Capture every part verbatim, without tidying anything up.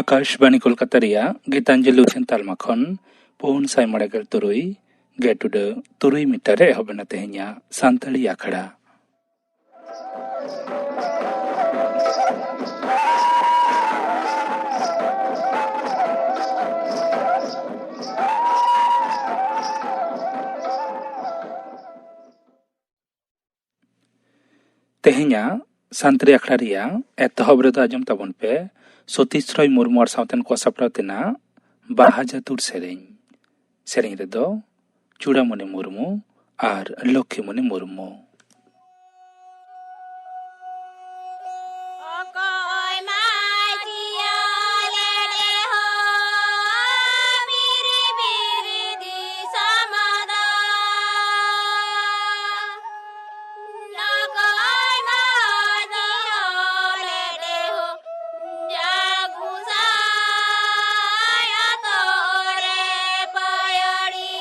ᱟᱠᱟᱥᱵᱟᱬᱤ ᱠᱳᱞᱠᱟᱛᱟ ᱨᱮᱭᱟᱜ ᱜᱤᱛᱟᱧᱡᱚᱞᱤ ᱩᱪᱷᱟᱹᱱ ᱛᱟᱞᱢᱟ ᱠᱷᱚᱱ ᱯᱩᱱ ᱥᱟᱭ ᱢᱚᱬᱮ ᱜᱮᱞ ᱛᱩᱨᱩᱭ ᱜᱮᱴ ᱩᱰᱟᱹ ᱛᱩᱨᱩᱭ ᱢᱤᱴᱟᱨ ᱨᱮ ᱮᱦᱚᱵ ᱮᱱᱟ ᱛᱮᱦᱮᱧᱟᱜ ᱥᱟᱱᱛᱟᱲᱤ ᱟᱠᱷᱲᱟ᱾ ᱛᱮᱦᱮᱧᱟᱜ ᱥᱟᱱᱛᱟᱲᱤ ᱟᱠᱷᱲᱟ ᱨᱮᱭᱟᱜ ᱮᱛᱚᱦᱚᱵ ᱨᱮᱫᱚ ᱟᱸᱡᱚᱢ ᱛᱟᱵᱚᱱ ᱯᱮ ᱥᱚᱛᱤᱥ ᱨᱚᱭ ᱢᱩᱨᱢᱩ ᱟᱨ ᱥᱟᱶᱛᱮᱱ ᱠᱚ ᱥᱟᱯᱲᱟᱣ ᱛᱮᱱᱟᱜ ᱵᱟᱦᱟ ᱡᱟᱹᱛᱩᱨ ᱥᱮᱨᱮᱧ᱾ ᱥᱮᱨᱮᱧ ᱨᱮᱫᱚ ᱪᱩᱲᱟᱢᱚᱱᱤ ᱢᱩᱨᱢᱩ ᱟᱨ ᱞᱚᱠᱠᱷᱤᱢᱚᱱᱤ ᱢᱩᱨᱢᱩ᱾ ᱚᱠᱚᱭ ᱢᱟᱭ ᱡᱤᱭᱟᱹᱞᱮ ᱰᱮᱦᱚ ᱵᱤᱨ ᱵᱤᱨ ᱫᱤᱥᱚᱢ ᱫᱚ᱾ ᱚᱠᱚᱭ ᱢᱟᱭ ᱡᱤᱭᱟᱹᱞᱮ ᱰᱮᱦᱚ ᱡᱟ ᱜᱩᱥᱟᱭ ᱟᱛᱳ ᱨᱮ ᱯᱟᱭᱟᱲᱤ᱾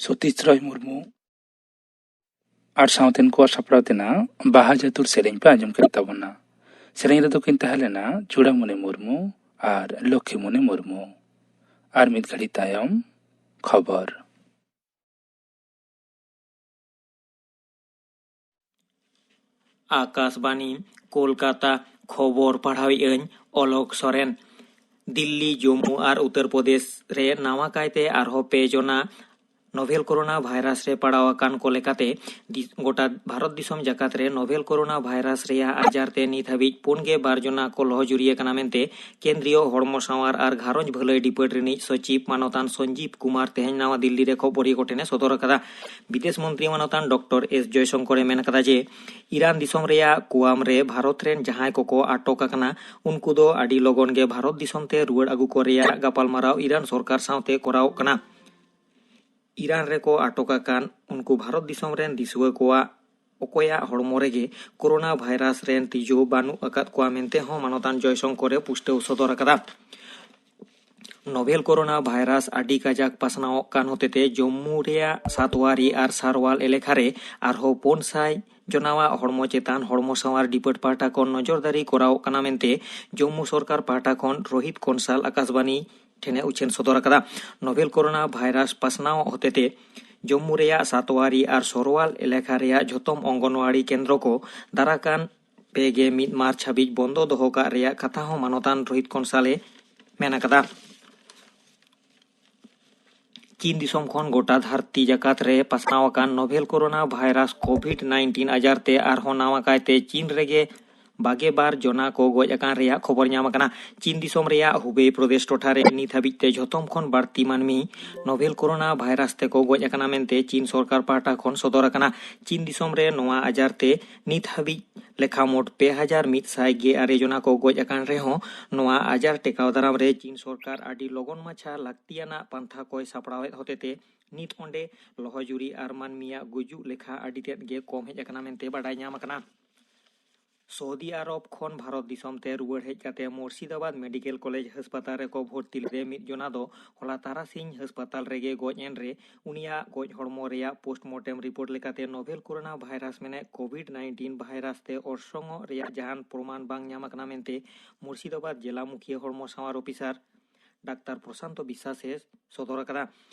ᱥᱚᱛᱤᱥ ᱨᱚᱭ ᱢᱩᱨᱢᱩ ᱟᱨ ᱥᱟᱶᱛᱮᱱ ᱠᱚᱣᱟᱜ ᱥᱟᱯᱲᱟᱣ ᱛᱮᱱᱟᱜ ᱵᱟᱦᱟ ᱡᱟᱹᱛᱩᱨ ᱥᱮᱨᱮᱧ ᱯᱮ ᱟᱸᱡᱚᱢ ᱠᱮᱫ ᱛᱟᱵᱚᱱᱟ᱾ ᱥᱮᱨᱮᱧ ᱨᱮᱫᱚ ᱠᱤᱱ ᱛᱟᱦᱮᱸ ᱞᱮᱱᱟ ᱪᱩᱲᱟᱢᱩᱱᱤ ᱢᱩᱨᱢᱩ ᱟᱨ ᱞᱚᱠᱠᱷᱤᱢᱩᱱᱤ ᱢᱩᱨᱢᱩ᱾ ᱟᱨ ᱢᱤᱫ ᱜᱷᱟᱹᱲᱤ ᱛᱟᱭᱚᱢ ᱠᱷᱚᱵᱚᱨ᱾ ᱟᱠᱟᱥᱵᱟᱱᱤ, ᱠᱳᱞᱠᱟᱛᱟ᱾ ᱠᱷᱚᱵᱚᱨ ᱯᱟᱲᱦᱟᱣᱮᱫ ᱟᱹᱧ ᱚᱞᱚᱠ ᱥᱚᱨᱮᱱ᱾ ᱫᱤᱞᱞᱤ, ᱡᱚᱢᱢᱩ ᱟᱨ ᱩᱛᱛᱚᱨ ᱯᱨᱚᱫᱮᱥ ᱨᱮ ᱱᱟᱣᱟ ᱠᱟᱭᱛᱮ ᱟᱨᱦᱚᱸ ᱯᱮ ᱡᱚᱱᱟ ᱱᱳᱵᱷᱮᱞ ᱠᱳᱨᱳᱱᱟ ᱵᱷᱟᱭᱨᱟᱥ ᱨᱮ ᱯᱟᱲᱟᱣ ᱟᱠᱟᱱ ᱠᱚ ᱞᱮᱠᱟᱛᱮ ᱫᱤ-, ᱜᱚᱴᱟ ᱵᱷᱟᱨᱚᱛ ᱫᱤᱥᱚᱢ ᱡᱟᱠᱟᱛ ᱨᱮ ᱱᱳᱵᱷᱮᱞ ᱠᱳᱨᱳᱱᱟ ᱵᱷᱟᱭᱨᱟᱥ ᱨᱮᱭᱟᱜ ᱟᱡᱟᱨ ᱛᱮ ᱱᱤᱛ ᱦᱟᱹᱵᱤᱡ ᱯᱩᱱ ᱜᱮ ᱵᱟᱨ ᱡᱚᱱᱟ ᱠᱚ ᱞᱚᱦᱚᱡᱩᱨᱤ ᱟᱠᱟᱱᱟ ᱢᱮᱱᱛᱮ ᱠᱮᱱᱫᱨᱤᱭᱚ ᱦᱚᱲᱢᱚ ᱥᱟᱶᱟᱨ ᱟᱨ ᱜᱷᱟᱨᱚᱸᱡᱽ ᱵᱷᱟᱹᱞᱟᱹᱭ ᱰᱤᱯᱟᱹᱴ ᱨᱤᱱᱤᱡ ᱥᱚᱪᱤᱵᱽ ᱢᱟᱱᱚᱛᱟᱱ ᱥᱚᱧᱡᱤᱵᱽ ᱠᱩᱢᱟᱨ ᱛᱮᱦᱮᱧ ᱱᱟᱣᱟ ᱫᱤᱞᱞᱤ ᱨᱮ ᱠᱷᱚᱵᱚᱨᱤᱭᱟᱹ ᱠᱚ ᱴᱷᱮᱱ ᱮ ᱥᱚᱫᱚᱨ ᱟᱠᱟᱫᱟ᱾ ᱵᱤᱫᱮᱥ ᱢᱚᱱᱛᱨᱤ ᱢᱟᱱᱚᱛᱟᱱ ᱰᱚᱠᱴᱚᱨ ᱮᱥ ᱡᱚᱭᱥᱚᱝᱠᱚᱨ ᱮ ᱢᱮᱱ ᱟᱠᱟᱫᱟ ᱡᱮ ᱤᱨᱟᱱ ᱫᱤᱥᱚᱢ ᱨᱮᱭᱟᱜ ᱠᱩᱣᱟᱢ ᱨᱮ ᱵᱷᱟᱨᱚᱛ ᱨᱮᱱ ᱡᱟᱦᱟᱸᱭ ᱠᱚᱠᱚ ᱟᱴᱚᱠ ᱟᱠᱟᱱᱟ, ᱩᱱᱠᱩ ᱫᱚ ᱟᱹᱰᱤ ᱞᱚᱜᱚᱱ ᱜᱮ ᱵᱷᱟᱨᱚᱛ ᱫᱤᱥᱚᱢ ᱛᱮ ᱨᱩᱣᱟᱹᱲ ᱟᱹᱜᱩ ᱠᱚ ᱨᱮᱭᱟᱜ ᱜᱟᱯᱟᱞᱢᱟᱨᱟᱣ ᱤᱨᱟᱱ ᱥᱚᱨᱠᱟᱨ ᱥᱟᱶᱛᱮ ᱠᱚᱨᱟᱣᱚᱜ ᱠᱟᱱᱟ᱾ ᱤᱨᱟᱱ ᱨᱮᱠᱚ ᱟᱴᱚᱠ ᱟᱠᱟᱱ ᱩᱱᱠᱩ ᱵᱷᱟᱨᱚᱛ ᱫᱤᱥᱚᱢ ᱨᱮᱱ ᱫᱤᱥᱩᱣᱟᱹ ᱠᱚᱣᱟᱜ ᱚᱠᱚᱭᱟᱜ ᱦᱚᱲᱢᱚ ᱨᱮᱜᱮ ᱠᱳᱨᱳᱱᱟ ᱵᱷᱟᱭᱨᱟᱥ ᱨᱮᱱ ᱛᱤᱡᱩ ᱵᱟᱹᱱᱩᱜ ᱟᱠᱟᱫ ᱠᱚᱣᱟ ᱢᱮᱱᱛᱮ ᱦᱚᱸ ᱢᱟᱱᱚᱛᱟᱱ ᱡᱚᱭᱥᱚᱝᱠᱚᱨ ᱮ ᱯᱩᱥᱴᱟᱹᱣ ᱥᱚᱫᱚᱨ ᱟᱠᱟᱫᱟ᱾ ᱱᱳᱵᱷᱮᱞ ᱠᱳᱨᱳᱱᱟ ᱵᱷᱟᱭᱨᱟᱥ ᱟᱹᱰᱤ ᱠᱟᱡᱟᱠ ᱯᱟᱥᱱᱟᱣᱚᱜ ᱠᱟᱱ ᱦᱚᱛᱮᱛᱮ ᱡᱚᱢᱢᱩ ᱨᱮᱭᱟᱜ ᱥᱟᱛᱣᱟᱨᱤ ᱟᱨ ᱥᱟᱨᱣᱟᱞ ᱮᱞᱮᱠᱷᱟ ᱨᱮ ᱟᱨᱦᱚᱸ ᱯᱩᱱ ᱥᱟᱭ ᱡᱚᱱᱟᱣᱟᱜ ᱦᱚᱲᱢᱚ ᱪᱮᱛᱟᱱ ᱦᱚᱲᱢᱚ ᱥᱟᱶᱟᱨ ᱰᱤᱯᱟᱹᱴ ᱯᱟᱦᱴᱟ ᱠᱷᱚᱱ ᱱᱚᱡᱚᱨᱫᱟᱨᱤ ᱠᱚᱨᱟᱣᱚᱜ ᱠᱟᱱᱟ ᱢᱮᱱᱛᱮ ᱡᱚᱢᱢᱩ ᱥᱚᱨᱠᱟᱨ ᱯᱟᱦᱴᱟ ᱠᱷᱚᱱ ᱨᱳᱦᱤᱛ ᱠᱚᱱᱥᱟᱞ ᱟᱠᱟᱥᱵᱟᱱᱤ ᱴᱷᱮᱱᱮ ᱩᱪᱷᱟᱹᱱ ᱥᱚᱫᱚᱨ ᱟᱠᱟᱫᱟ᱾ ᱱᱳᱵᱷᱮᱞ ᱠᱳᱨᱳᱱᱟ ᱵᱷᱟᱭᱨᱟᱥ ᱯᱟᱥᱱᱟᱣ ᱦᱚᱛᱮᱛᱮ ᱡᱚᱢᱢᱩ ᱨᱮᱭᱟᱜ ᱥᱟᱛᱣᱟᱨᱤ ᱟᱨ ᱥᱚᱨᱣᱟᱞ ᱮᱞᱟᱠᱟ ᱨᱮᱭᱟᱜ ᱡᱷᱚᱛᱚᱢ ᱚᱝᱜᱚᱱᱣᱟᱲᱤ ᱠᱮᱱᱫᱨᱚ ᱠᱚ ᱫᱟᱨᱟᱠᱟᱱ ᱯᱮ ᱜᱮ ᱢᱤᱫ ᱢᱟᱨᱪ ᱦᱟᱹᱵᱤᱡ ᱵᱚᱱᱫᱚ ᱫᱚᱦᱚ ᱠᱟᱜ ᱨᱮᱭᱟᱜ ᱠᱟᱛᱷᱟ ᱦᱚᱸ ᱢᱟᱱᱚᱛᱟᱱ ᱨᱳᱦᱤᱛ ᱠᱚᱱᱥᱟᱞ ᱮ ᱢᱮᱱ ᱟᱠᱟᱫᱟ᱾ ᱪᱤᱱ ᱫᱤᱥᱚᱢ ᱠᱷᱚᱱ ᱜᱚᱴᱟ ᱫᱷᱟᱹᱨᱛᱤ ᱡᱟᱠᱟᱛ ᱨᱮ ᱯᱟᱥᱱᱟᱣ ᱟᱠᱟᱱ ᱱᱳᱵᱷᱮᱞ ᱠᱳᱨᱳᱱᱟ ᱵᱷᱟᱭᱨᱟᱥ ᱠᱳᱵᱷᱤᱰ ᱱᱟᱭᱤᱱᱴᱤᱱ ᱟᱡᱟᱨ ᱛᱮ ᱟᱨᱦᱚᱸ ᱱᱟᱣᱟ ᱠᱟᱭᱛᱮ ᱪᱤᱱ ᱨᱮᱜᱮ ᱵᱟᱜᱮ ᱵᱟᱨ ᱡᱚᱱᱟ ᱠᱚ ᱜᱚᱡ ᱟᱠᱟᱱ ᱨᱮᱭᱟᱜ ᱠᱷᱚᱵᱚᱨ ᱧᱟᱢ ᱟᱠᱟᱱᱟ᱾ ᱪᱤᱱ ᱫᱤᱥᱚᱢ ᱨᱮᱭᱟᱜ ᱦᱩᱵᱮᱭ ᱯᱨᱚᱫᱮᱥ ᱴᱚᱴᱷᱟ ᱨᱮ ᱱᱤᱛ ᱦᱟᱹᱵᱤᱡ ᱛᱮ ᱡᱷᱚᱛᱚᱢ ᱠᱷᱚᱱ ᱵᱟᱹᱲᱛᱤ ᱢᱟᱹᱱᱢᱤ ᱱᱳᱵᱷᱮᱞ ᱠᱳᱨᱳᱱᱟ ᱵᱷᱟᱭᱨᱟᱥ ᱛᱮᱠᱚ ᱜᱚᱡ ᱟᱠᱟᱱᱟ ᱢᱮᱱᱛᱮ ᱪᱤᱱ ᱥᱚᱨᱠᱟᱨ ᱯᱟᱦᱴᱟ ᱠᱷᱚᱱ ᱥᱚᱫᱚᱨ ᱟᱠᱟᱱᱟ᱾ ᱪᱤᱱ ᱫᱤᱥᱚᱢ ᱨᱮ ᱱᱚᱣᱟ ᱟᱡᱟᱨ ᱛᱮ ᱱᱤᱛ ᱦᱟᱹᱵᱤᱡ ᱞᱮᱠᱷᱟ ᱢᱳᱴ ᱯᱮ ᱦᱟᱡᱟᱨ ᱢᱤᱫ ᱥᱟᱭ ᱜᱮᱞ ᱟᱨᱮ ᱡᱚᱱᱟ ᱠᱚ ᱜᱚᱡ ᱟᱠᱟᱱ ᱨᱮᱦᱚᱸ ᱱᱚᱣᱟ ᱟᱡᱟᱨ ᱴᱮᱠᱟᱣ ᱫᱟᱨᱟᱢ ᱨᱮ ᱪᱤᱱ ᱥᱚᱨᱠᱟᱨ ᱟᱹᱰᱤ ᱞᱚᱜᱚᱱ ᱢᱟᱪᱷᱟ ᱞᱟᱹᱠᱛᱤᱭᱟᱱᱟᱜ ᱯᱟᱱᱛᱷᱟ ᱠᱚᱭ ᱥᱟᱯᱲᱟᱣᱮᱫ ᱦᱚᱛᱮᱛᱮ ᱱᱤᱛ ᱚᱸᱰᱮ ᱞᱚᱦᱚᱡᱩᱨᱤ ᱟᱨ ᱢᱟᱹᱱᱢᱤᱭᱟᱜ ᱜᱩᱡᱩᱜ ᱞᱮᱠᱷᱟ ᱟᱹᱰᱤ ᱛᱮᱫ ᱜᱮ ᱠᱚᱢ ᱦᱮᱡ ᱟᱠᱟᱱᱟ ᱢᱮᱱᱛᱮ ᱵᱟᱰᱟᱭ ᱧᱟᱢ ᱟᱠᱟᱱᱟ᱾ ᱥᱳᱣᱫᱤ ᱟᱨᱚᱵ ᱠᱷᱚᱱ ᱵᱷᱟᱨᱚᱛ ᱫᱤᱥᱚᱢ ᱛᱮ ᱨᱩᱣᱟᱹᱲ ᱦᱮᱡ ᱠᱟᱛᱮ ᱢᱩᱨᱥᱤᱫᱟᱵᱟᱫᱽ ᱢᱮᱰᱤᱠᱮᱞ ᱠᱚᱞᱮᱡᱽ ᱦᱟᱥᱯᱟᱛᱟᱞ ᱨᱮᱠᱚ ᱵᱷᱚᱨᱛᱤ ᱞᱮᱫᱮ ᱢᱤᱫ ᱡᱚᱱᱟ ᱫᱚ ᱦᱚᱞᱟ ᱛᱟᱨᱟᱥᱤᱧ ᱦᱟᱥᱯᱟᱛᱟᱞ ᱨᱮᱜᱮ ᱜᱚᱡ ᱮᱱ ᱨᱮ ᱩᱱᱤᱭᱟᱜ ᱜᱚᱡ ᱦᱚᱲᱢᱚ ᱨᱮᱭᱟᱜ ᱯᱳᱥᱴᱢᱚᱨᱴᱮᱢ ᱨᱤᱯᱳᱨᱴ ᱞᱮᱠᱟᱛᱮ ᱱᱳᱵᱷᱮᱞ ᱠᱳᱨᱳᱱᱟ ᱵᱷᱟᱭᱨᱟᱥ ᱢᱮᱱᱮᱫ ᱠᱳᱵᱷᱤᱰ ᱱᱟᱭᱤᱱᱴᱤᱱ ᱵᱷᱟᱭᱨᱟᱥ ᱛᱮ ᱚᱨᱥᱚᱝᱚᱜ ᱨᱮᱭᱟᱜ ᱡᱟᱦᱟᱱ ᱯᱨᱚᱢᱟᱱ ᱵᱟᱝ ᱧᱟᱢ ᱟᱠᱟᱱᱟ ᱢᱮᱱᱛᱮ ᱢᱩᱨᱥᱤᱫᱟᱵᱟᱫᱽ ᱡᱮᱞᱟ ᱢᱩᱠᱷᱤᱭᱟᱹ ᱦᱚᱲᱢᱚ ᱥᱟᱶᱟᱨ ᱚᱯᱷᱤᱥᱟᱨ ᱰᱟᱠᱛᱟᱨ ᱯᱨᱚᱥᱟᱱᱛᱚ ᱵᱤᱥᱥᱟᱥ ᱮ ᱥᱚᱫᱚᱨ ᱟᱠᱟᱫᱟ᱾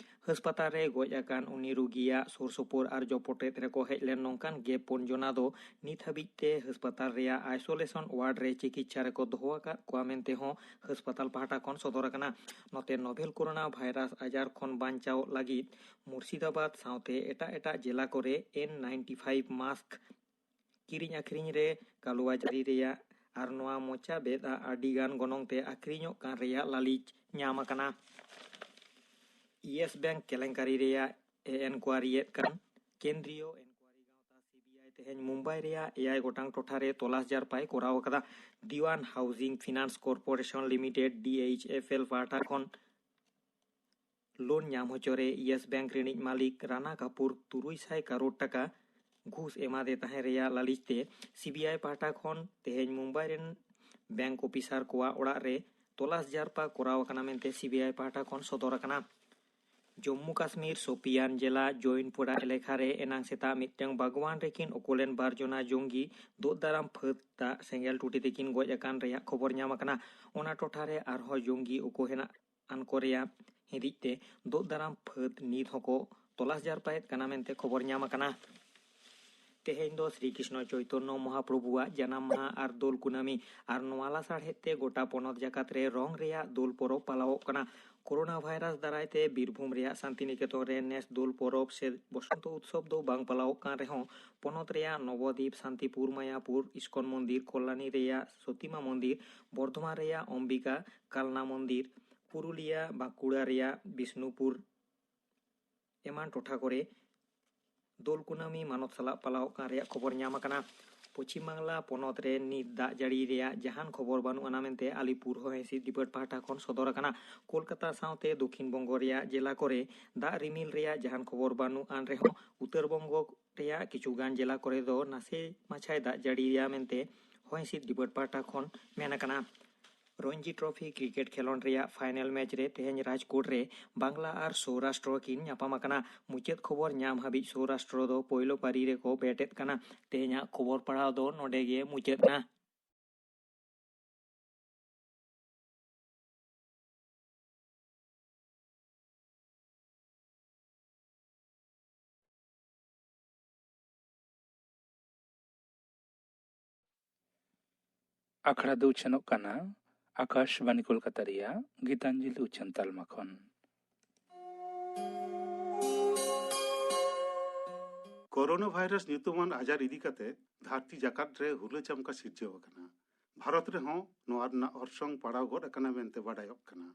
ᱦᱟᱥᱯᱟᱛᱟᱞ ᱨᱮ ᱜᱚᱡ ᱟᱠᱟᱱ ᱩᱱᱤ ᱨᱩᱜᱤᱭᱟᱜ ᱥᱩᱨ ᱥᱩᱯᱩᱨ ᱟᱨ ᱡᱚᱯᱚᱴᱮᱫ ᱨᱮᱠᱚ ᱦᱮᱡ ᱞᱮᱱ ᱱᱚᱝᱠᱟᱱ ᱜᱮ ᱯᱩᱱ ᱡᱚᱱᱟ ᱫᱚ ᱱᱤᱛ ᱦᱟᱹᱵᱤᱡ ᱛᱮ ᱦᱟᱥᱯᱟᱛᱟᱞ ᱨᱮᱭᱟᱜ ᱟᱭᱥᱳᱞᱮᱥᱚᱱ ᱣᱟᱨᱰ ᱨᱮ ᱪᱤᱠᱤᱛᱥᱟ ᱨᱮᱠᱚ ᱫᱚᱦᱚ ᱟᱠᱟᱫ ᱠᱚᱣᱟ ᱢᱮᱱᱛᱮ ᱦᱚᱸ ᱦᱟᱥᱯᱟᱛᱟᱞ ᱯᱟᱦᱴᱟ ᱠᱷᱚᱱ ᱥᱚᱫᱚᱨ ᱟᱠᱟᱱᱟ᱾ ᱱᱚᱛᱮ ᱱᱳᱵᱷᱮᱞ ᱠᱳᱨᱳᱱᱟ ᱵᱷᱟᱭᱨᱟᱥ ᱟᱡᱟᱨ ᱠᱷᱚᱱ ᱵᱟᱧᱪᱟᱣ ᱞᱟᱹᱜᱤᱫ ᱢᱩᱨᱥᱤᱫᱟᱵᱟᱫᱽ ᱥᱟᱶᱛᱮ ᱮᱴᱟᱜ ᱮᱴᱟᱜ ᱡᱮᱞᱟ ᱠᱚᱨᱮ ᱮᱱ ᱱᱟᱭᱤᱱᱴᱤ ᱯᱷᱟᱭᱤᱵᱷ ᱢᱟᱥᱠ ᱠᱤᱨᱤᱧ ᱟᱹᱠᱷᱨᱤᱧ ᱨᱮ ᱠᱟᱞᱳᱣᱟᱡᱟᱨᱤ ᱨᱮᱭᱟᱜ ᱟᱨ ᱱᱚᱣᱟ ᱢᱚᱪᱟ ᱵᱮᱫ ᱟᱜ ᱟᱹᱰᱤ ᱜᱟᱱ ᱜᱚᱱᱚᱝ ᱛᱮ ᱟᱹᱠᱷᱨᱤᱧᱚᱜ ᱠᱟᱱ ᱨᱮᱭᱟᱜ ᱞᱟᱹᱞᱤᱥ ᱧᱟᱢ ᱟᱠᱟᱱᱟ᱾ ᱤᱭᱮᱥ ᱵᱮᱝᱠ ᱠᱮᱞᱮᱝᱠᱟᱨᱤ ᱨᱮᱭᱟᱜ ᱮ ᱮᱱᱠᱣᱟᱨᱤ ᱭᱮᱫ ᱠᱟᱱ ᱠᱮᱱᱫᱨᱤᱭᱚ ᱮᱱᱠᱣᱟᱨᱤ ᱜᱟᱶᱛᱟ ᱥᱤᱵᱤᱟᱭ ᱛᱮᱦᱮᱧ ᱢᱩᱢᱵᱟᱭ ᱨᱮᱭᱟᱜ ᱮᱭᱟᱭ ᱜᱚᱴᱟᱝ ᱴᱚᱴᱷᱟ ᱨᱮ ᱛᱚᱞᱟᱥ ᱡᱟᱨᱯᱟᱭ ᱠᱚᱨᱟᱣ ᱟᱠᱟᱫᱟ᱾ ᱫᱤᱣᱟᱱ ᱦᱟᱣᱩᱥᱤᱝ ᱯᱷᱤᱱᱟᱱᱥ ᱠᱚᱨᱯᱳᱨᱮᱥᱚᱱ ᱞᱤᱢᱤᱴᱮᱰ, ᱰᱤ ᱮᱭᱤᱪ ᱮᱯᱷ ᱮᱞ, ᱯᱟᱦᱴᱟ ᱠᱷᱚᱱ ᱞᱳᱱ ᱧᱟᱢ ᱦᱚᱪᱚ ᱨᱮ ᱤᱭᱮᱥ ᱵᱮᱝᱠ ᱨᱤᱱᱤᱡ ᱢᱟᱹᱞᱤᱠ ᱨᱟᱱᱟ ᱠᱟᱯᱩᱨ ᱛᱩᱨᱩᱭ ᱥᱟᱭ ᱠᱟᱨᱳᱲ ᱴᱟᱠᱟ ᱜᱷᱩᱥ ᱮᱢᱟᱫᱮ ᱛᱟᱦᱮᱸ ᱨᱮᱭᱟᱜ ᱞᱟᱹᱞᱤᱥ ᱛᱮ ᱥᱤᱵᱤᱟᱭ ᱯᱟᱦᱴᱟ ᱠᱷᱚᱱ ᱛᱮᱦᱮᱧ ᱢᱩᱢᱵᱟᱭ ᱨᱮᱱ ᱵᱮᱝᱠ ᱚᱯᱷᱤᱥᱟᱨ ᱠᱚᱣᱟᱜ ᱚᱲᱟᱜ ᱨᱮ ᱛᱚᱞᱟᱥ ᱡᱟᱨᱯᱟ ᱠᱚᱨᱟᱣ ᱟᱠᱟᱱᱟ ᱢᱮᱱᱛᱮ ᱥᱤᱵᱤᱟᱭ ᱯᱟᱦᱴᱟ ᱠᱷᱚᱱ ᱥᱚᱫᱚᱨ ᱟᱠᱟᱱᱟ᱾ ᱡᱚᱢᱢᱩ ᱠᱟᱥᱢᱤᱨ ᱥᱳᱯᱤᱭᱟᱱ ᱡᱮᱞᱟ ᱡᱚᱭᱤᱱᱯᱩᱨᱟ ᱮᱞᱟᱠᱟ ᱨᱮ ᱮᱱᱟᱝ ᱥᱮᱛᱟᱜ ᱢᱤᱫᱴᱟᱝ ᱵᱟᱜᱽᱣᱟᱱ ᱨᱮᱠᱤᱱ ᱚᱠᱚᱞᱮᱱ ᱵᱟᱨ ᱡᱚᱱᱟ ᱡᱚᱝᱜᱤ ᱫᱳᱫ ᱫᱟᱨᱟᱢ ᱯᱷᱟᱹᱫ ᱫᱟᱜ ᱥᱮᱸᱜᱮᱞ ᱴᱩᱴᱤ ᱛᱮᱠᱤᱱ ᱜᱚᱡ ᱟᱠᱟᱱ ᱨᱮᱭᱟᱜ ᱠᱷᱚᱵᱚᱨ ᱧᱟᱢ ᱟᱠᱟᱱᱟ᱾ ᱚᱱᱟ ᱴᱚᱴᱷᱟ ᱨᱮ ᱟᱨᱦᱚᱸ ᱡᱚᱝᱜᱤ ᱩᱠᱩ ᱦᱮᱱᱟᱜ ᱟᱱ ᱠᱚ ᱨᱮᱭᱟᱜ ᱦᱤᱸᱫᱤᱡ ᱛᱮ ᱫᱳᱫ ᱫᱟᱨᱟᱢ ᱯᱷᱟᱹᱫ ᱱᱤᱛ ᱦᱚᱸᱠᱚ ᱛᱚᱞᱟᱥ ᱡᱟᱨᱯᱟᱭᱮᱫ ᱠᱟᱱᱟ ᱢᱮᱱᱛᱮ ᱠᱷᱚᱵᱚᱨ ᱧᱟᱢ ᱟᱠᱟᱱᱟ᱾ ᱛᱮᱦᱮᱧ ᱫᱚ ᱥᱨᱤ ᱠᱨᱤᱥᱱᱚ ᱪᱳᱭᱛᱚᱱᱱᱚ ᱢᱚᱦᱟᱯᱨᱚᱵᱷᱩᱣᱟᱜ ᱡᱟᱱᱟᱢ ᱢᱟᱦᱟ ᱟᱨ ᱫᱳᱞ ᱠᱩᱱᱟᱹᱢᱤ ᱟᱨ ᱱᱚᱣᱟ ᱞᱟᱥᱟᱲᱦᱮᱫ ᱛᱮ ᱜᱚᱴᱟ ᱯᱚᱱᱚᱛ ᱡᱟᱠᱟᱛ ᱨᱮ ᱨᱚᱝ ᱨᱮᱭᱟᱜ ᱫᱳᱞ ᱯᱚᱨᱚᱵᱽ ᱯᱟᱞᱟᱣᱚᱜ ᱠᱟᱱᱟ᱾ ᱠᱳᱨᱳᱱᱟ ᱵᱷᱟᱭᱨᱟᱥ ᱫᱟᱨᱟᱭ ᱛᱮ ᱵᱤᱨᱵᱷᱩᱢ ᱨᱮᱭᱟᱜ ᱥᱟᱱᱛᱤᱱᱤᱠᱮᱛᱚᱱ ᱨᱮ ᱱᱮᱥ ᱫᱳᱞ ᱯᱚᱨᱚᱵᱽ ᱥᱮ ᱵᱚᱥᱚᱱᱛᱚ ᱩᱛᱥᱚᱵᱽ ᱫᱚ ᱵᱟᱝ ᱯᱟᱞᱟᱣᱚᱜ ᱠᱟᱱ ᱨᱮᱦᱚᱸ ᱯᱚᱱᱚᱛ ᱨᱮᱭᱟᱜ ᱱᱚᱵᱚᱫᱤᱯ, ᱥᱟᱱᱛᱤᱯᱩᱨ, ᱢᱟᱭᱟᱯᱩᱨ, ᱤᱥᱠᱚᱱ ᱢᱚᱱᱫᱤᱨ, ᱠᱚᱞᱞᱟᱱᱤ ᱨᱮᱭᱟᱜ ᱥᱚᱛᱤᱢᱟ ᱢᱚᱱᱫᱤᱨ, ᱵᱚᱨᱫᱷᱚᱢᱟᱱ ᱨᱮᱭᱟᱜ ᱚᱢᱵᱤᱠᱟ, ᱠᱟᱞᱱᱟ ᱢᱚᱱᱫᱤᱨ, ᱯᱩᱨᱩᱞᱤᱭᱟ, ᱵᱟᱸᱠᱩᱲᱟ ᱨᱮᱭᱟᱜ ᱵᱤᱥᱱᱩᱯᱩᱨ ᱮᱢᱟᱱ ᱴᱚᱴᱷᱟ ᱠᱚᱨᱮ ᱫᱳᱞ ᱠᱩᱱᱟᱹᱢᱤ ᱢᱟᱱᱚᱛ ᱥᱟᱞᱟᱜ ᱯᱟᱞᱟᱣᱚᱜ ᱠᱟᱱ ᱨᱮᱭᱟᱜ ᱠᱷᱚᱵᱚᱨ ᱧᱟᱢ ᱟᱠᱟᱱᱟ᱾ ᱯᱚᱪᱷᱤᱢ ᱵᱟᱝᱞᱟ ᱯᱚᱱᱚᱛ ᱨᱮ ᱱᱤᱛ ᱫᱟᱜ ᱡᱟᱹᱲᱤ ᱨᱮᱭᱟᱜ ᱡᱟᱦᱟᱱ ᱠᱷᱚᱵᱚᱨ ᱵᱟᱹᱱᱩᱜ ᱟᱱᱟ ᱢᱮᱱᱛᱮ ᱟᱞᱤᱯᱩᱨ ᱦᱚᱭ ᱦᱤᱸᱥᱤᱫ ᱰᱤᱯᱟᱨᱴ ᱯᱟᱦᱴᱟ ᱠᱷᱚᱱ ᱥᱚᱫᱚᱨ ᱟᱠᱟᱱᱟ᱾ ᱠᱳᱞᱠᱟᱛᱟ ᱥᱟᱶᱛᱮ ᱫᱚᱠᱷᱤᱱ ᱵᱚᱝᱜᱚ ᱨᱮᱭᱟᱜ ᱡᱮᱞᱟ ᱠᱚᱨᱮ ᱫᱟᱜ ᱨᱤᱢᱤᱞ ᱨᱮᱭᱟᱜ ᱡᱟᱦᱟᱱ ᱠᱷᱚᱵᱚᱨ ᱵᱟᱹᱱᱩᱜ ᱟᱱ ᱨᱮᱦᱚᱸ ᱩᱛᱛᱚᱨ ᱵᱚᱝᱜᱚ ᱨᱮᱭᱟᱜ ᱠᱤᱪᱷᱩ ᱜᱟᱱ ᱡᱮᱞᱟ ᱠᱚᱨᱮ ᱫᱚ ᱱᱟᱥᱮ ᱢᱟᱪᱷᱟᱭ ᱫᱟᱜ ᱡᱟᱹᱲᱤᱭᱟ ᱢᱮᱱᱛᱮ ᱦᱚᱭ ᱦᱤᱸᱥᱤᱫ ᱰᱤᱯᱟᱨᱴ ᱯᱟᱦᱴᱟ ᱠᱷᱚᱱ ᱢᱮᱱ ᱟᱠᱟᱱᱟ, ᱨᱚᱧᱡᱤ ᱴᱨᱚᱯᱷᱤ ᱠᱨᱤᱠᱮᱴ ᱠᱷᱮᱞᱚᱸᱰ ᱨᱮᱭᱟᱜ ᱯᱷᱟᱭᱱᱮᱞ ᱢᱮᱪ ᱨᱮ ᱛᱮᱦᱮᱧ ᱨᱟᱡᱽᱠᱳᱴ ᱨᱮ ᱵᱟᱝᱞᱟ ᱟᱨ ᱥᱳᱣᱨᱟᱥᱴᱨᱚ ᱠᱤᱱ ᱧᱟᱯᱟᱢ ᱟᱠᱟᱱᱟ᱾ ᱢᱩᱪᱟᱹᱫ ᱠᱷᱚᱵᱚᱨ ᱧᱟᱢ ᱦᱟᱹᱵᱤᱡ ᱥᱳᱣᱨᱟᱥᱴᱨᱚ ᱫᱚ ᱯᱳᱭᱞᱳ ᱯᱟᱹᱨᱤ ᱨᱮᱠᱚ ᱵᱮᱴᱮᱫ ᱠᱟᱱᱟ᱾ ᱛᱮᱦᱮᱧᱟᱜ ᱠᱷᱚᱵᱚᱨ ᱯᱟᱲᱦᱟᱣ ᱫᱚ ᱱᱚᱰᱮ ᱜᱮ ᱢᱩᱪᱟᱹᱫ ᱮᱱᱟ᱾ ᱟᱠᱷᱲᱟ ᱫᱚ ᱩᱪᱷᱟᱹᱱᱚᱜ ᱠᱟᱱᱟ ᱟᱠᱟᱥᱵᱟᱱᱤ ᱠᱳᱞᱠᱟᱛᱟ ᱨᱮᱭᱟᱜ ᱜᱤᱛᱟᱧᱡᱚᱞᱤ ᱩᱪᱷᱟᱹᱱ ᱛᱟᱞᱢᱟ ᱠᱷᱚᱱ᱾ ᱠᱳᱨᱳᱱᱟ ᱵᱷᱟᱭᱨᱟᱥ ᱧᱩᱛᱩᱢᱟᱱ ᱟᱡᱟᱨ ᱤᱫᱤ ᱠᱟᱛᱮ ᱫᱷᱟᱹᱨᱛᱤ ᱡᱟᱠᱟᱛ ᱨᱮ ᱦᱩᱞᱟᱹ ᱪᱟᱢᱠᱟ ᱥᱤᱨᱡᱟᱹᱣ ᱟᱠᱟᱱᱟ᱾ ᱵᱷᱟᱨᱚᱛ ᱨᱮᱦᱚᱸ ᱱᱚᱣᱟ ᱨᱮᱱᱟᱜ ᱚᱨᱥᱚᱝ ᱯᱟᱲᱟᱣ ᱜᱚᱫ ᱟᱠᱟᱱᱟ ᱢᱮᱱᱛᱮ ᱵᱟᱰᱟᱭᱚᱜ ᱠᱟᱱᱟ᱾